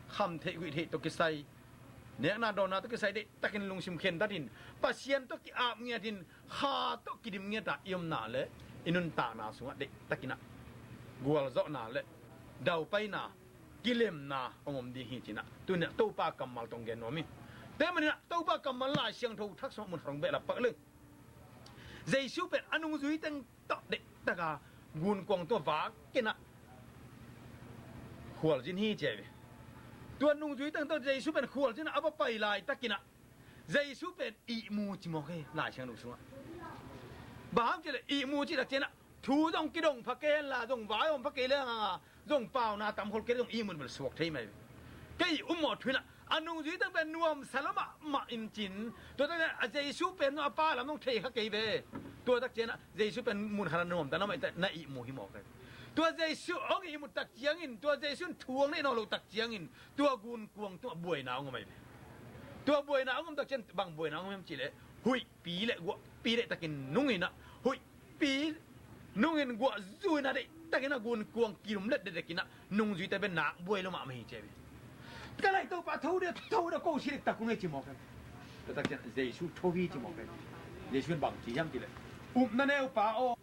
khamtheih guihtheih tawh kisai, nekna dawnna tawh kisai deih takin lungsim khentat in, Pasian tawh ki-ap ngiat in, Kha tawh kidim ngiat a i omna le i nuntakna sungah deih takin ah gualzawhna le daupaina, kilemna hong om ding hi ci-in ah tuni ah Topa kammal tawh gen nuam hi. Tua ahih manin ah Topa kammal Lai Siangtho Thak sungah mun khat hong behlap pak leng. Jesu pen a nungzui teng tawh deih taka gunkuang tungah vak in ah khualzin hi ci hi ve. Tua nungzui teng tawh Jesu pen khualzin ah a va pai laitakin ah Jesu pen ihmu ci mawk hi Lai Siangtho sungah. Bang hang cih leh ihmu cih tak ciangin ah thu zong kidong pha kei hen la, zong vai om pha kei le hang a, zong pauna tam khol kei le zong ihmu in bel suak thei mai. Kei ihmu thu in ah a nungzui teng pen nuamsa lua mahmah in cin. Tua tak ciangin ah Jesu pen zong a Pa lam zong thei kha kei ve. Tua tak ciangin ah Jesu pen mun khat ah nuamta na mah in na ihmu hi mawk hi. Tua Jesu hong ihmut tak ciangin, tua Jesu in thu hong neih nawn loh tak ciangin tua gunkuang tungah buaina hong om hi ve. Tua buaina hong om tak ciangin bang buaina hong om hiam cih leh huihpi le guahpi deih takin nung in ah, huihpi nungin guah zu in ah deih takin ah gunkuang kilum let dekdek in ah nungzuite pen nak buai lua mahmah hi ci hi ve. Ka lai Topa tho dia, tho dia ko si dek tak kung e ci mawk hi. Tua tak ciangin Jesu tho hi ci mawk hi. Jesu in bang ci hiam cih leh, upna neupa aw,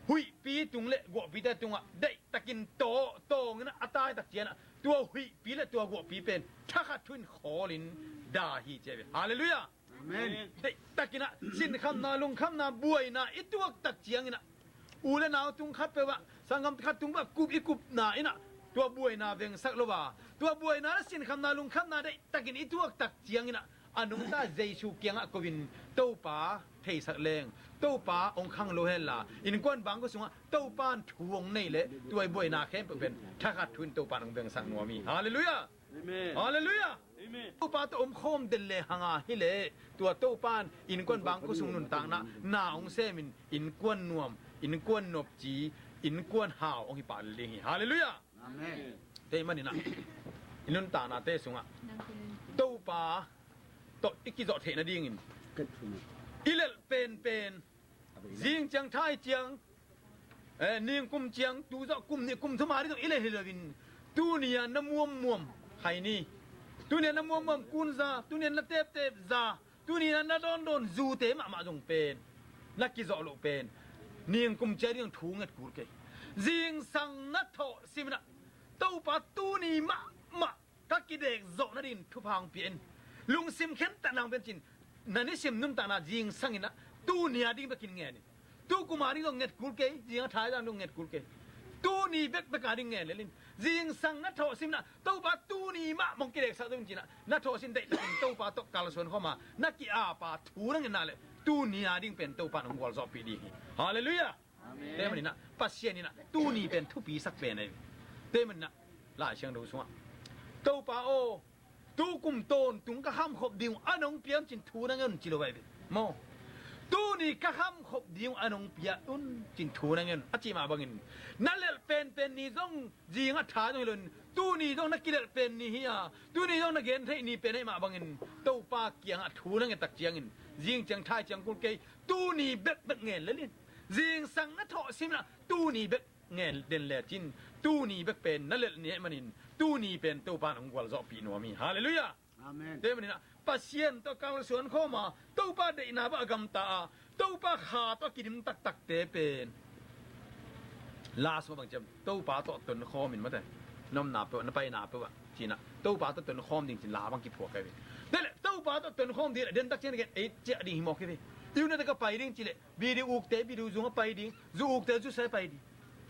huihpi tung le guahpite tungah deih takin taw, tawng in ah a tai tak ciangin ah tua huihpi le tua guahpi pen thakhat thu in khawl in dah hi ci hi ve. Halleluiah. Amen. Deih takin ah sinkhamna, lungkhamna, buaina i tuak tak ciangin ah u le nau tung khat peuh ah, sanggam khat tung peuh ah kup i kupna in ah tua buaina vengsak lo a, tua buaina le sinkhamna, lungkhamna deih takin i tuak tak ciangin ah a nungta Jesu kiangah ko in, Topa theisak leng, Topa hong khang lo hen la, innkuan bangkua sungah Topa in thu hong nei leh tua i buaina khempeuh pen thakhat thu in Topa in hong vengsak nuam hi. Halleluiah. Amen. Halleluiah. Amen. Topa tawh om khawm den le hang a hi leh tua Topa in innkuan bangkua sung nuntakna na hong semin innkuan nuam, innkuan nopci, innkuan hau hong hi pah lel ding hi. Halleluiah. Amen. Tua ahih manin ah i nuntaknate sungah Topa tawh i kizawh theih nadingin i lelh penpen, zing ciang, thai ciang, eh, ningkum ciang, tu zawh kum nih kum thum a ding zong i lelh hi loin, tuni a na muammuam khaini, tuni a na muammuam kunza, tuni a na teptep za, tuni a na dawndawn zute mahmah zong pen, na kizawh loh pen, ningkum ciang ding thu nget kul kei. Zingsang na thawh sim in ah, Topa tuni mahmah ka kidek zawh nadingin thupha hong pia in. Lungsim khentatna hong pia in cin, na nisim nuntakna zingsang in ah, tuni a ding bekin ngen in. Tu kum a ding zong nget kul kei, zing a thai zong nget kul kei. Tu Tuni bekbek a ding ngen lel in. Zingsang na thawhsim inah Topa tuni mah mong kideksak ding cinah na thawhsim deihtakin Topa tawh kalsuan khawma na ki-apa thu na ngen na leh tuni a ding pen Topa in hong gualzawhpih ding hi. Halleluiah. Amen. Tua ahih maninah Pasian inah tuni pen thupisak pen ahi. Tua ahih maninah Lai Siangtho sungah Topa aw, tukum tawntung ka khamkhop ding uh a nong pia un cin thu na ngen un ci lo ahi ve maw? Tuni ka khamkhop ding uh a nong pia un cin thu na ngen un a cih mah bangin na lelh penpen ni zong zingah tha zong hi loin tuni zong na kilelh pen ni hi a, tuni zong na gen theih ni pen ahih mah bangin Topa kiangah thu na ngen tak ciangin zing ciang thai ciang kul kei, tuni bekbek ngen lel in. Zingsang na thawhsim inah tuni bek ngen den lecin tuni bek pen na lelh ni ahih manin tuni pen Topa in hong gualzawhpih nuam hi. Halleluiah. Amen. Tua ahih maninah Pasian tawh kalsuan khawma Topa deihna bang a gamta a Topa kha tawh a kidim taktakte pen last mah bang ciam Topa tawh tonkhawm in mate, na omna peuh na paina peuh ah cinah Topa tawh tonkhawm ding cin la bang kiphuak ahi ve. Tua leh Topa tawh tonkhawm ding leh den tak ciang gen ei ciah ding hi mawk hi ve. Unit ah ka pai ding ci leh video ukte video zung a pai ding, zu ukte zu sai pai ding.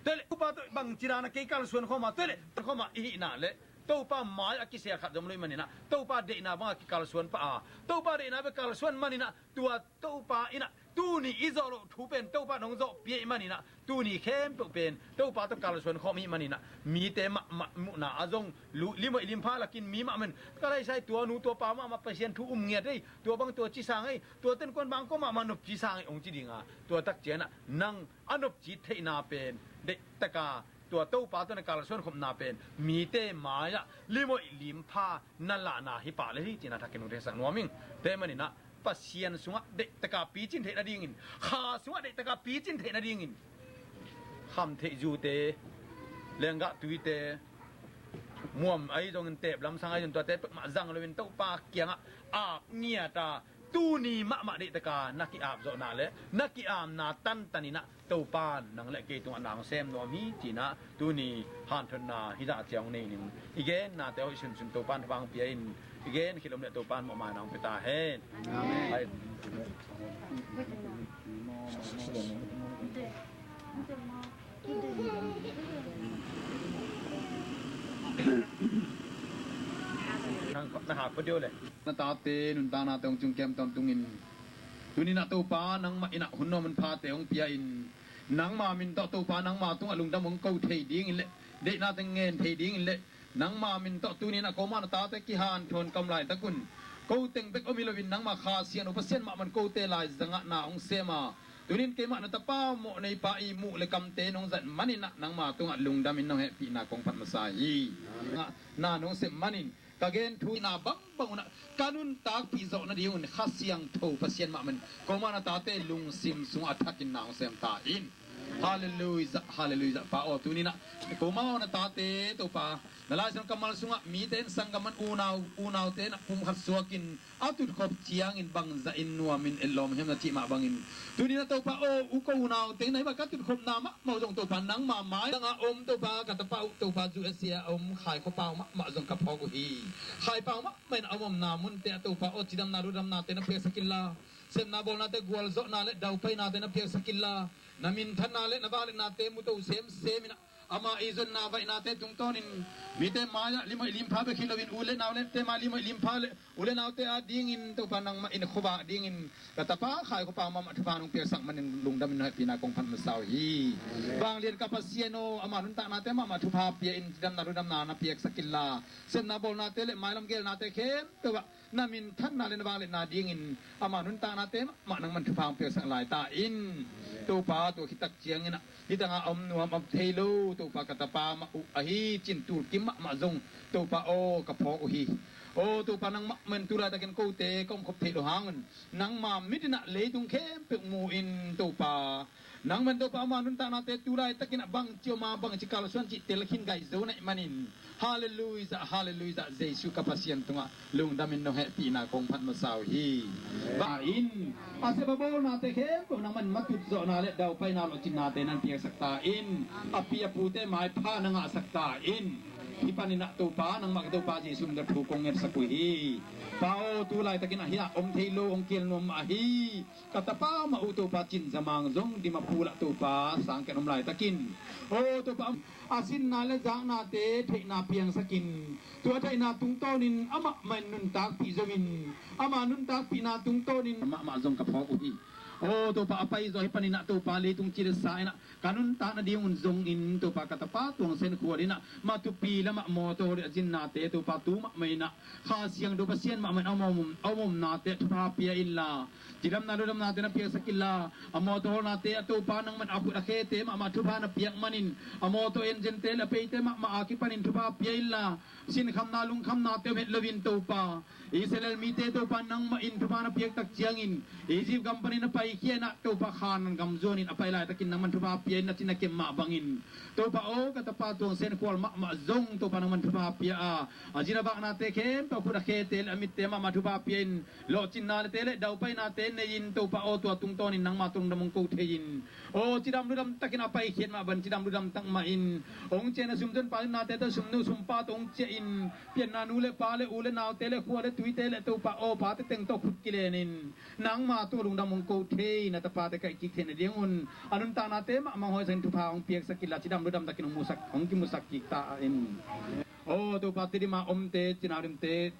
Tua leh Topa tawh bangci dan a kei kalsuan khawma, tua leh tonkhawma i hihna leh Topa mai a kisel khat zom lo ahih maninah Topa deihna bangah kikalsuan pah a, Topa deihna bek kalsuan maninah tua Topa inah tuni i zawh loh thu pen Topa in hong zawhpih ahih maninah tuni khempeuh pen Topa tawh kalsuan khawm ahih maninah mite mahmah muhna a zong lu-, limoih limpha lakin mi mahmah in ka laisai tua nu tua pa mahmah Pasian thu um ngiat ei, tua bang tua ci sang ei, tua tenkuan bang kua mahmah nopci sang ei hong ci dinga, tua tak cianah nang a nopci theihna pen deihtaka tua Topa tawh na kalsuan khopna pen mite mai-ah limoih limpha na lahna hi pah lel hi cina thakin hong theisak nuam ing. Tua ahih maninah Pasian sungah deihtaka picin theih nadingin, kha sungah deihtaka picin theih nadingin khamtheih zute, lenggah tuite, muam ahi zongin teep lamsang ahi zongin tuate peuhmah zang loin Topa kiangah ap ngiata tuni mahmah deihtaka na ki-ap zawhna le na ki-amna tantaninah Topa in nang le kei tungah na hong sem nuam hi cinah tuni hanthotna hizah ciang hong nei ning. I gennate hoih sunsun Topa in thupha hong pia in, i gen khit lom le Topa in mawhmaina hong pia ta hen. Amen. Hai. Na hak peuh deuh le na tate nuntaknate hong ciungkem tawntung in. Tuninah Topa nangmah inah hun nuam hun phate hong pia in, nangma min tawh Topa nangma tungah lungdam hong ko thei dingin le deihnate ngen thei dingin le nangma min tawh tuninah koma na tate kihanthawn kam laitakun ko teng bek om hi loin nangma Kha Siangtho Pasian mahmah in kote laizangah na hong sem a, tunin keimah na tapa mawh neipa i muh le kamte nong zat maninah nangma tungah lungdamin nong hehpihna kong phat masa hi. Na nong sem manin ka gen thu na bangbang unah ka nuntakpih zawh nadingun Kha Siangtho Pasian mahmah in koma na tate lungsim sungah a thakin na hong sem ta in. Halleluiah, halleluiah. Pa aw, tuninah koma aw na tate Topa na Lai Siangtho kammal sungah mite in sanggamman unau, unaute na pumkhat suakin a tutkhop ciangin bangzahin nuamin etlawm hiam na cih mah bangin tuninah Topa aw, u ko unaute in ahi bang ka tutkhopna mahmah uh zong Topa nangma mai dangah om Topa ka tapa uh Topa U S A a om Khai khuapa uh mahmah zong ka phawk uh hi. Khaipa uh mahmah in a om omna munte ah Topa aw, cidamna ludamnate na piaksak inla, sepna bawlnate gualzawhna le daupainate na piaksak inla, na minthanna le na vangliatnate muto semsem inah ama i zonna vaihnate tungtawnin mite mai-ah limoih limpha bek hi loin u le naute mai limoih limpha le u le naute a dingin Topa nangmah in khuavak dingin ka tapa Khai khuapa mahmah thupha nong piaksak manin lungdamin hehpihna kong phat masa uh hi. Vanglian ka Pasian aw, ama nuntaknate mahmah thupha pia in, cidamna ludamna na piaksak inla, sepna bawlnate le mailam gelnate khempeuh ah na minthanna le na vangliatna dingin ama nuntaknate mahmah nangman thupha hong piaksak lai ta in. Topa tua khit tak ciangin ah hih tangah a om nuam om thei lo Topa ka tapa mah uh ahi cin tulkim mahmah zong Topa aw ka phawk uh hi. Aw Topa nangmah man tu laitakin kote ka omkhop theih loh hangun nangma mit inah leitung khempeuh mu in Topa nangman Topa ama nuntaknate tu laitakin ah bangci om a bangci kalsuan cih telkhin gai zo naih manin Halleluiah, halleluiah. Jesu ka Pasian tungah lungdamin nong hehpihna kong phat masa uh hi. Ba in a sep a bawlnate khempeuh nangman matut zawhna le daupaina lawhcinnate nan piaksak ta in, a pi a pute maipha na ngahsak ta in. Hih panin ah Topa, nangmah ka Topa Jesu min tawh thu kong ngetsak uh hi. Pa aw, tu laitakin ah hih ah om thei lo, hong kihel nuam mah hi. Ka tapa mah uh Topa Cin Za Mang zong Dimapur ah Topa sang ken om laitakin, aw Topa, a sinna le zaknate theihna piangsakin, tua theihna tungtawnin amah mah in nuntakpih zo in, ama nuntakpihna tungtawnin amah mah zong ka phawk uh hi. Aw Topa, a pai zaw hih panin ah Topa, leitung ci le sa in ah ka nuntak nadingun zongin Topa, ka tapa Tuang Sen Khual in ah mah thupi lamah mawtaw le a zinnate Topa, tu mahmah in ah Kha Siangtho Pasian mahmah in a om, a om, a omnate thupha pia inla, cidamna ludamnate na piaksak inla, a mawtaw hawlnate ah Topa, nangmah in a khut a khete mahmah thupha na piak manin, a mawtaw enzente le a peite mahmah a kipanin thupha pia inla, sinkhamna lungkhamnate om het loin Topa, Israel mite Topa, nangmah in thupha na piak tak ciangin Egypt gam panin a paikhia in ah Topa, Khanaan gam zuanin a pai laitakin nangmah in thupha pia in na cih na kem mah bangin, Topa aw, ka tapa Tuang Sen Khual mahmah zong Topa, nangmah in thupha pia a, a zin a vaknate khempeuh, khut a khete le a mitte mahmah thupha pia in, lawhcinna le te le daupainate nei in Topa aw, tua tungtawnin nangmah tawh lungdam hong ko thei in, aw cidam ludam takin a paikhiat mah bang cidam ludam tak mah in, hong ciahna sumzon pa nate tawh sumnu sumpa tawh hong ciah in, pianna nu le pa le u le naute le khua le tuite le Topa aw, pate teng tawh khut kilen in, nangmah tungah lungdam hong ko thei, na tapate kaih kik theih nadingun a nuntaknate mahmah hong hoihsak in thupha hong piaksak inla, cidam ludam takin hong musak, hong kimusak kik ta in. Aw Topa, Tedim a omte, Cina rimte,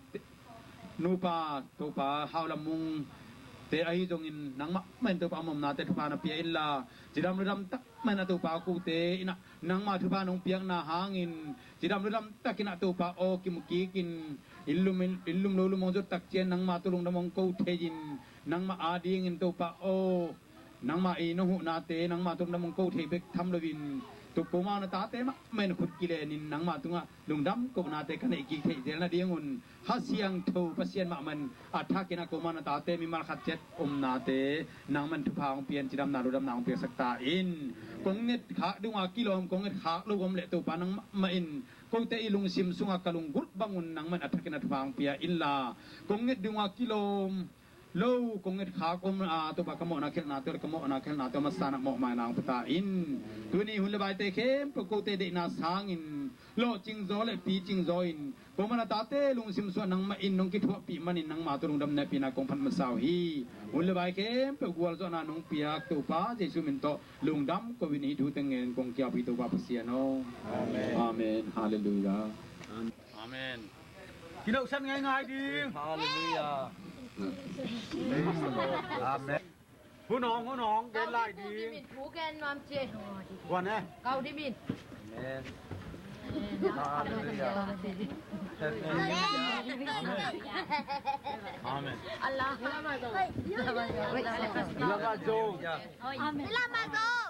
nupa Topa, Hau Lam Mungte ahi zongin nangmah mah in Topa, a omnate thupha na pia inla, cidam ludam tak mah in ah Topa, kote in ah nangmah thupha nong piakna hangin cidam ludam takin ah Topa aw, kimu kikin, inn lum, inn lum lo lum hong zuat tak ciang nangmah tawh lungdam hong ko thei in, nangmah adingin Topa aw, nangmah i nong huhnate nangmah tawh lungdam hong ko thei bek tham loin, tu komau na tate mahmah in khut kilenin nangmah tungah lungdam kohnate ka neih kik theih zel nadingun, Kha Siangtho Pasian mahmah in a thakin ah komau na tate mimal khat ciat omnate nangmah in thupha hong pia in, cidamna ludamna hong piaksak ta in. Kong ngetkhak dungah kilawm, kong ngetkhak lo om leh Topa, nangmah in kote i lungsim sungah ka lunggulh bangun nangmah in a thakin ah thupha hong pia inla, kong nget dungah kilawm lo, kong ngetkhak om a, Topa, ka mawhna khelhnate, ka mawhna khelhnate om a, sanah mawhmaina hong pia ta in. Tuni hun le vaite khempeuh kote deihna sangin lawhcing zaw le picing zaw in, komau na tate lungsim sungah nangmah in nong kithuahpih manin nangmah tawh lungdam hehpihna kong phat masa uh hi. Hun le vai khempeuh gualzawhna nong piak Topa Jesu min tawh lungdam ko-in hih thu teng ngen kong kiaupi Topa Pasian aw. Amen. Amen. Halleluiah. Amen. Kinawhsan ngaingai ding. Halleluiah. Amen. Hun awng, hun awng, gen lai ding. Thu gen nuam ci. Guan eh. Kau dimin. Amen. Halleluiah. Amen. Amen. Allah. Lama zo. Amen. Lama zo. Amen. Halleluiah.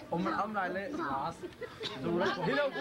Om, om lai le. Hello.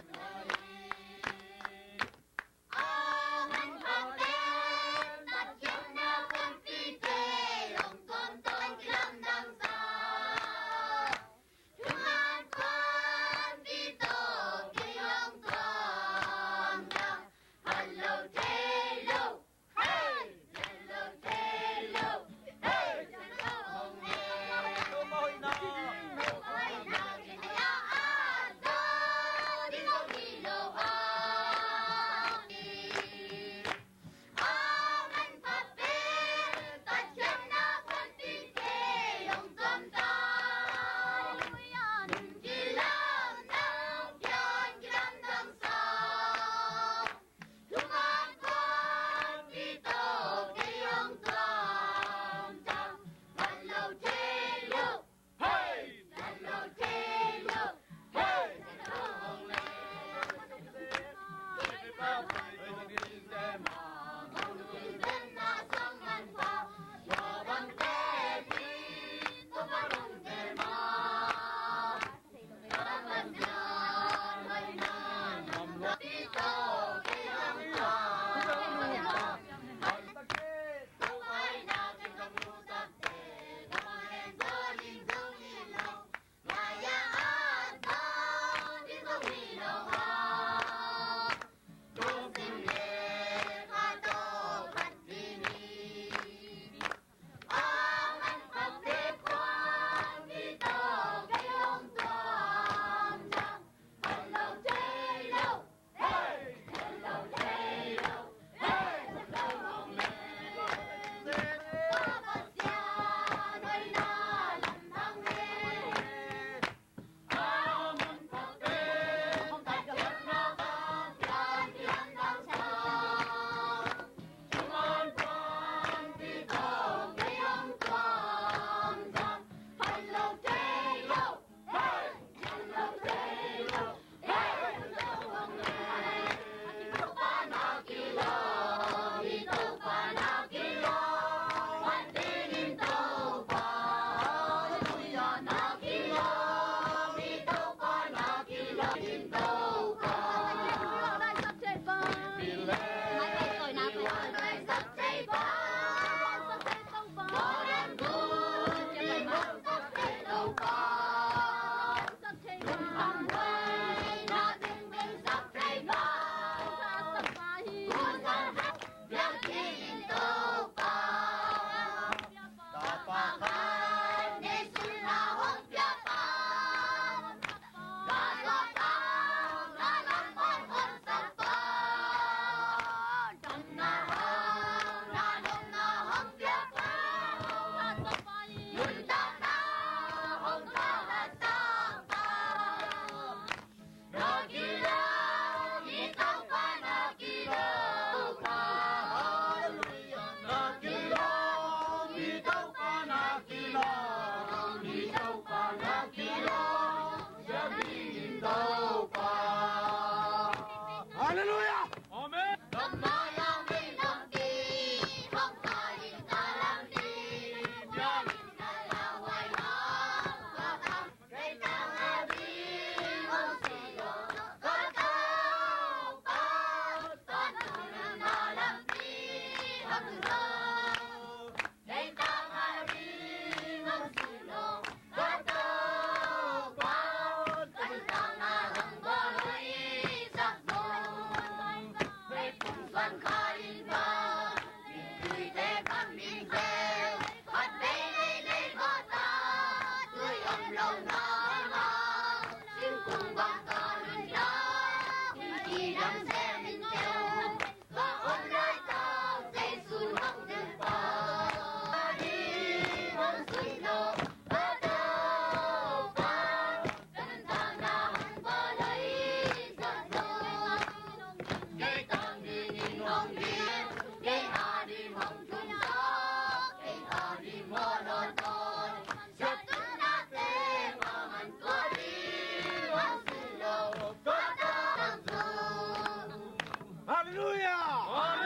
Halleluia. Amen. Halleluia. Amen. Halleluia. Halleluia.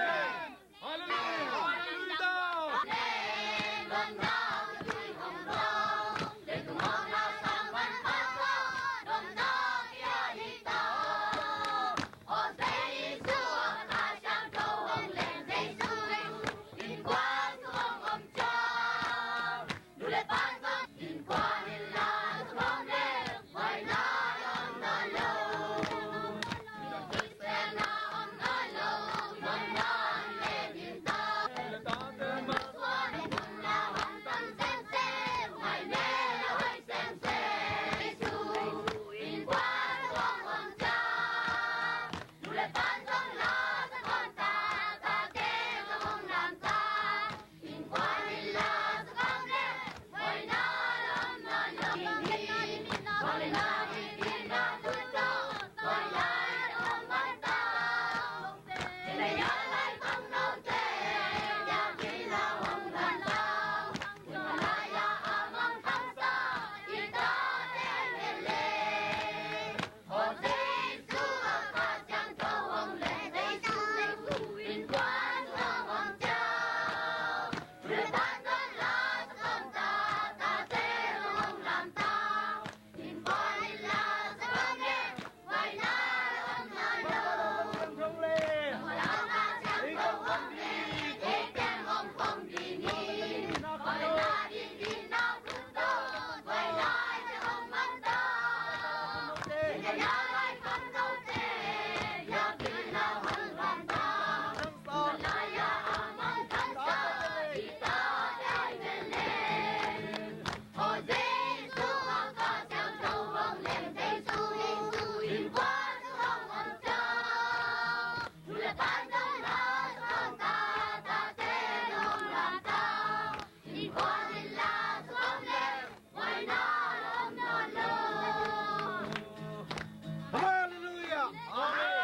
Halleluia.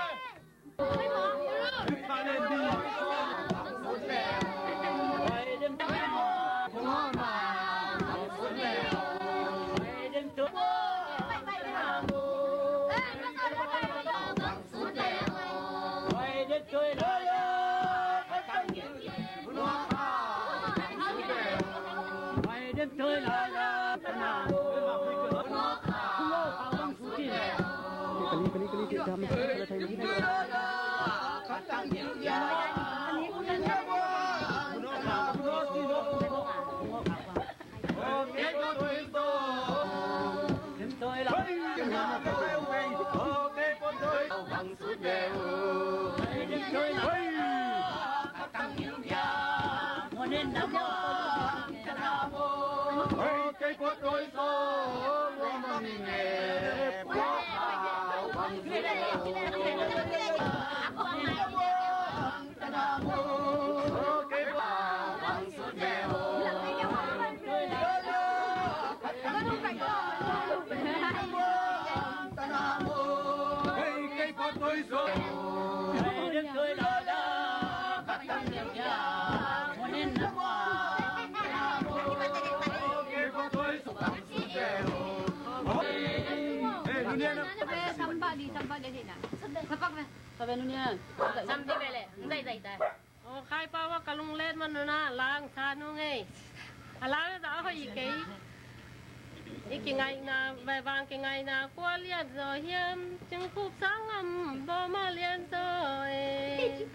Amen. Sampi bele, zai zai zai. Aw, Khai Pa, wa ka lunglet man nuna lang sa nu ngei. A lang na ta a hoih kei. I kingaihna, vai vang kingaihna kua lian zaw hiam? Cingkuk sang am, bawma lian zaw e.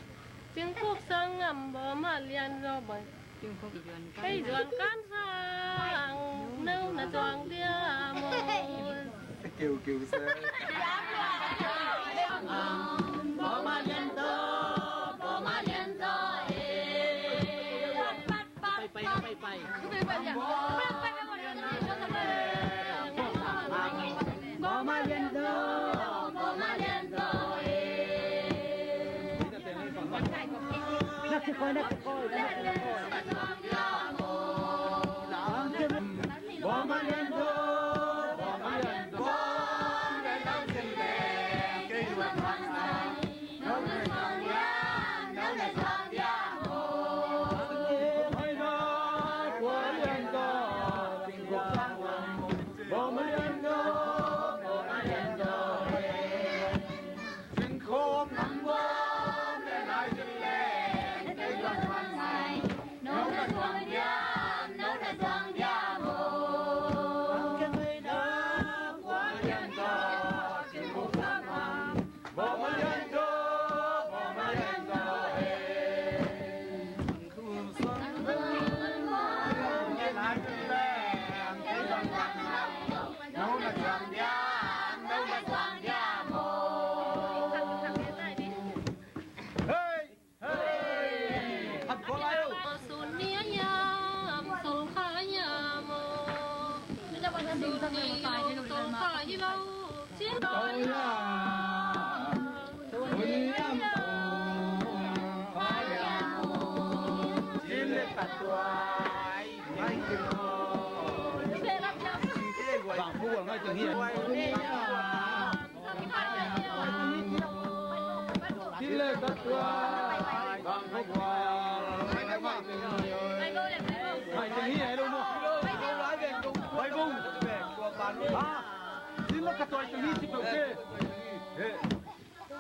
Cingkuk sang am, bawma lian zaw bawm. Hei zuan kan sang, no na zuang diam aw. Kiu kiu se. Bawma lian zaw, bawma lian zaw e. Pai pai pai pai. Bawma lian zaw, bawma lian zaw e.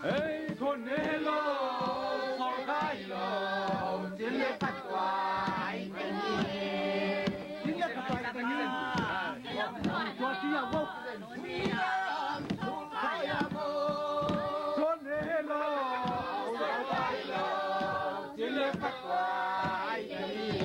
Hei, thun ne lo, sawlkha hi lo, cin le khat tuai teng hi. Cin le khat tuai teng hi. Tua ci a vo. Thun ne lo, sawlkha hi lo, cin le khat tuai teng hi.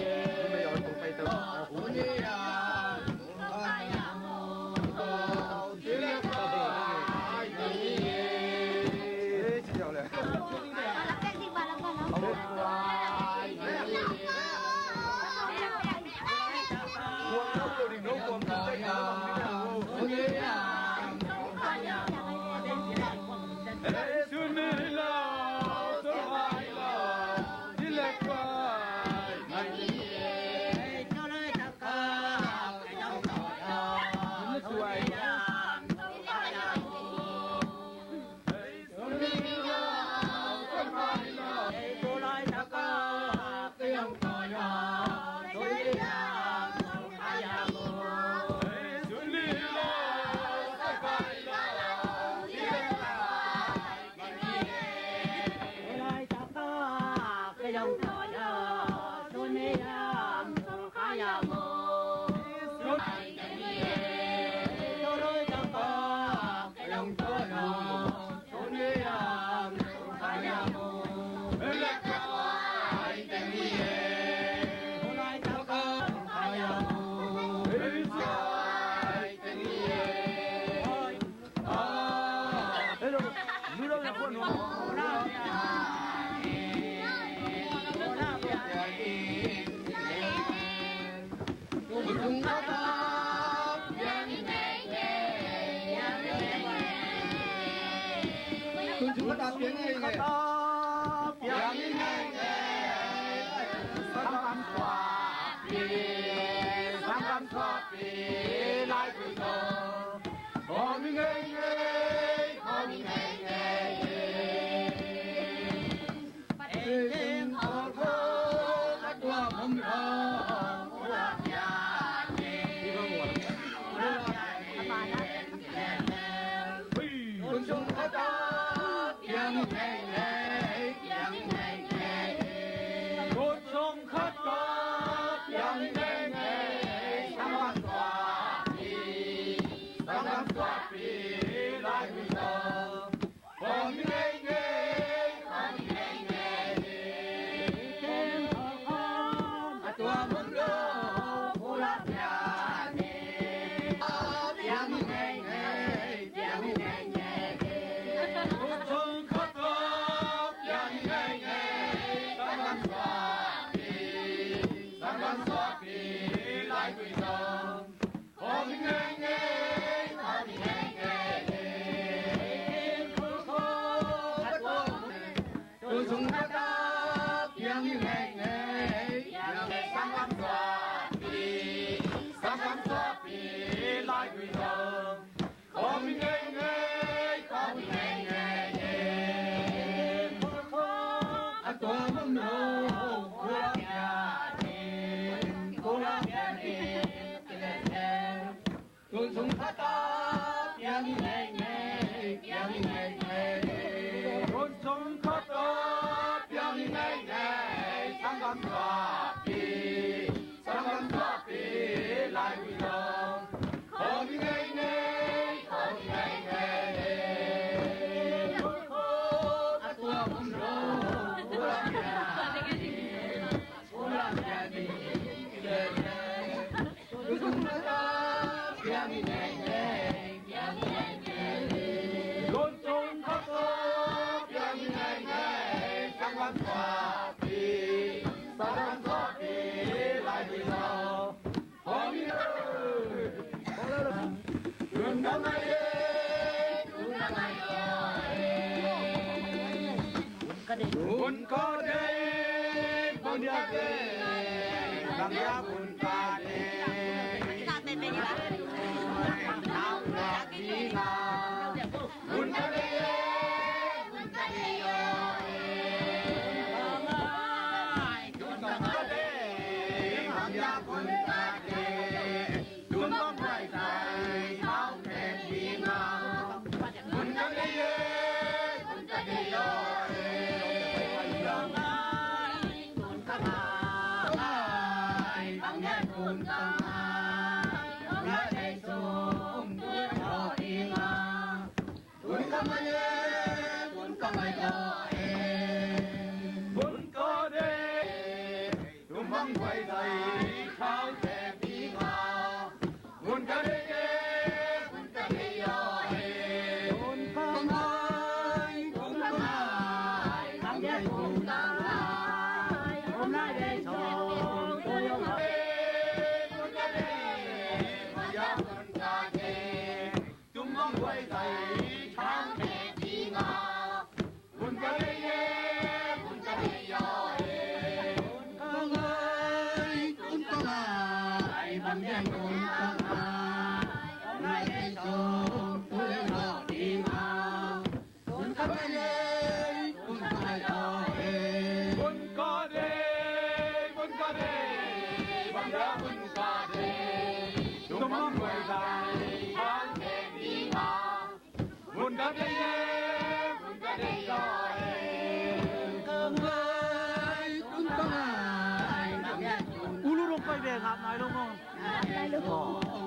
Ulu rong pai ve ngap nai lo mo.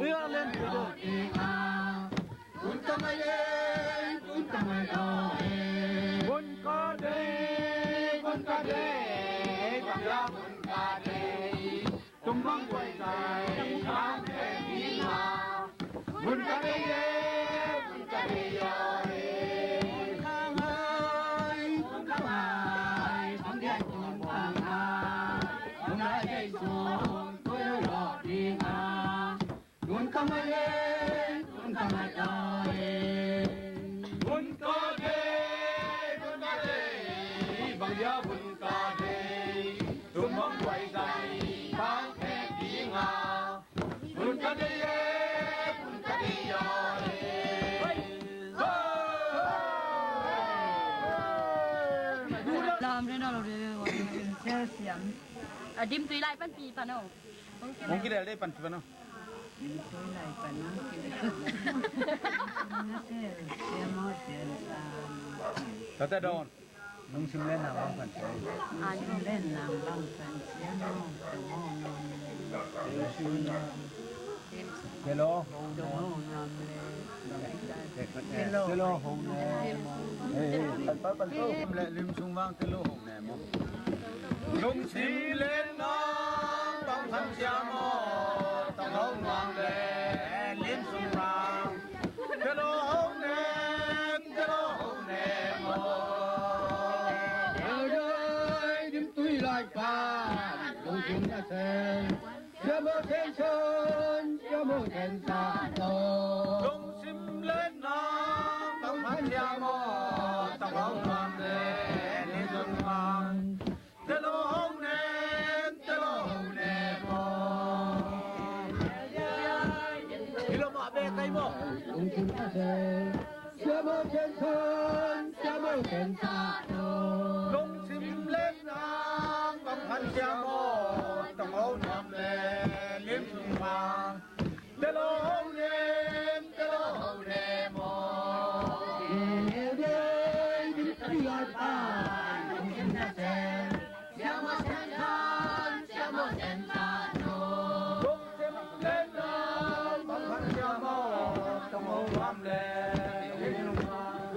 Iya len pi do. Lam ren lo de, siam. A dim tui lai panpi pan o. Hong kidel dei panpi pan o. Dim tui lai pan o. Siam o, siam o. Tata don. Lungsim le nam bang pan siam. Lungsim le nam bang pan siam o. Tung o nam. Tung o nam. Hello. Hello, home. Hey, hey, pan, pan, pan, pan. Lim sung vang, hello, home, mo. Lungsim le nam bang pan siam o. Hello, home, le lim sung vang. Hello, home, hello, home, mo. Hello, dim tui lai pan. Lungsim na sen. Siamo ten son, siamo ten sa to. Lungsim le nam bang pan siamo, ta bang bang le ni sun bang. Telo hong ne, telo hong ne mo. Ilo ma bek Kei maw. Lungsim a se, siamo sen san, siamo sen sa no. Lungsim le nang bang phan siamo, tong ho nuam le lim sung bang. Telo ho nem, telo ho nem o. Telo ho nem, telo ho nem o. Siamo sen san, siamo sen san o. Lungsim le nang bang phan siamo, tong ho nuam le lim sung bang.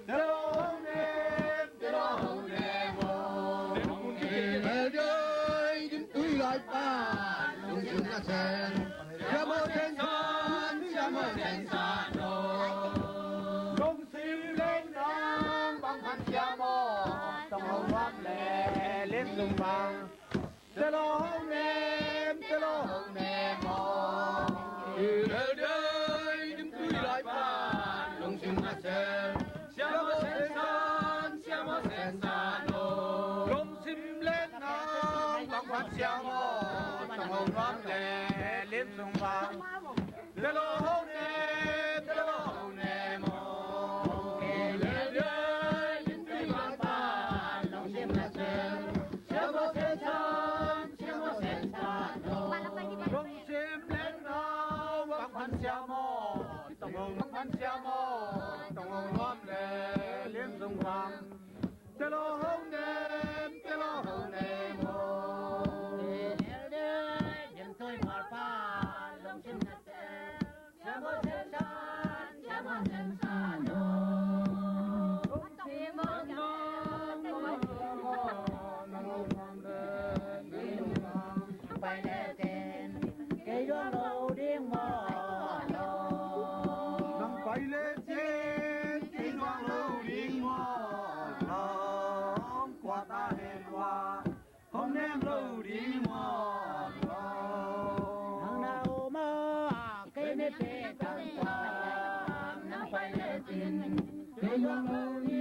Telo ho nem, telo ho nem o. Telo ho nem, tui lai pan, lungsim na sen. Siamo sen san, siamo sen san o. Lungsim le nang bang phan siamo, tong ho nuam le lim sung bang. Telo ho nem, telo ho nem o. Telo ho nem, tui lai pan, lungsim na sen. Siamo sen san, siamo sen san o. Lungsim le nang bang phan siamo, tong ho nuam le lim sung bang. Telo ho nem, telo ho nem o. Telo ho nem, tui lai pan, lungsim na sen. Siamo sen san, siamo sen san o. Lungsim le nang bang phan siamo, tong ho bang phan siamo, tong ho nuam le lim sung bang. Telo ho nem, telo ho nem o. Telo ho nem, tui lai pan, lungsim na sen. Siamo sen san, siamo sen san o. Pai le cin, kei luang lo ding maw. Nang pai le cin, kei luang lo ding maw. Kua ta hen kua, hong nem lo ding maw. Nang na om a, kei ne pe tang kua, nang pai le cin, kei luang lo ding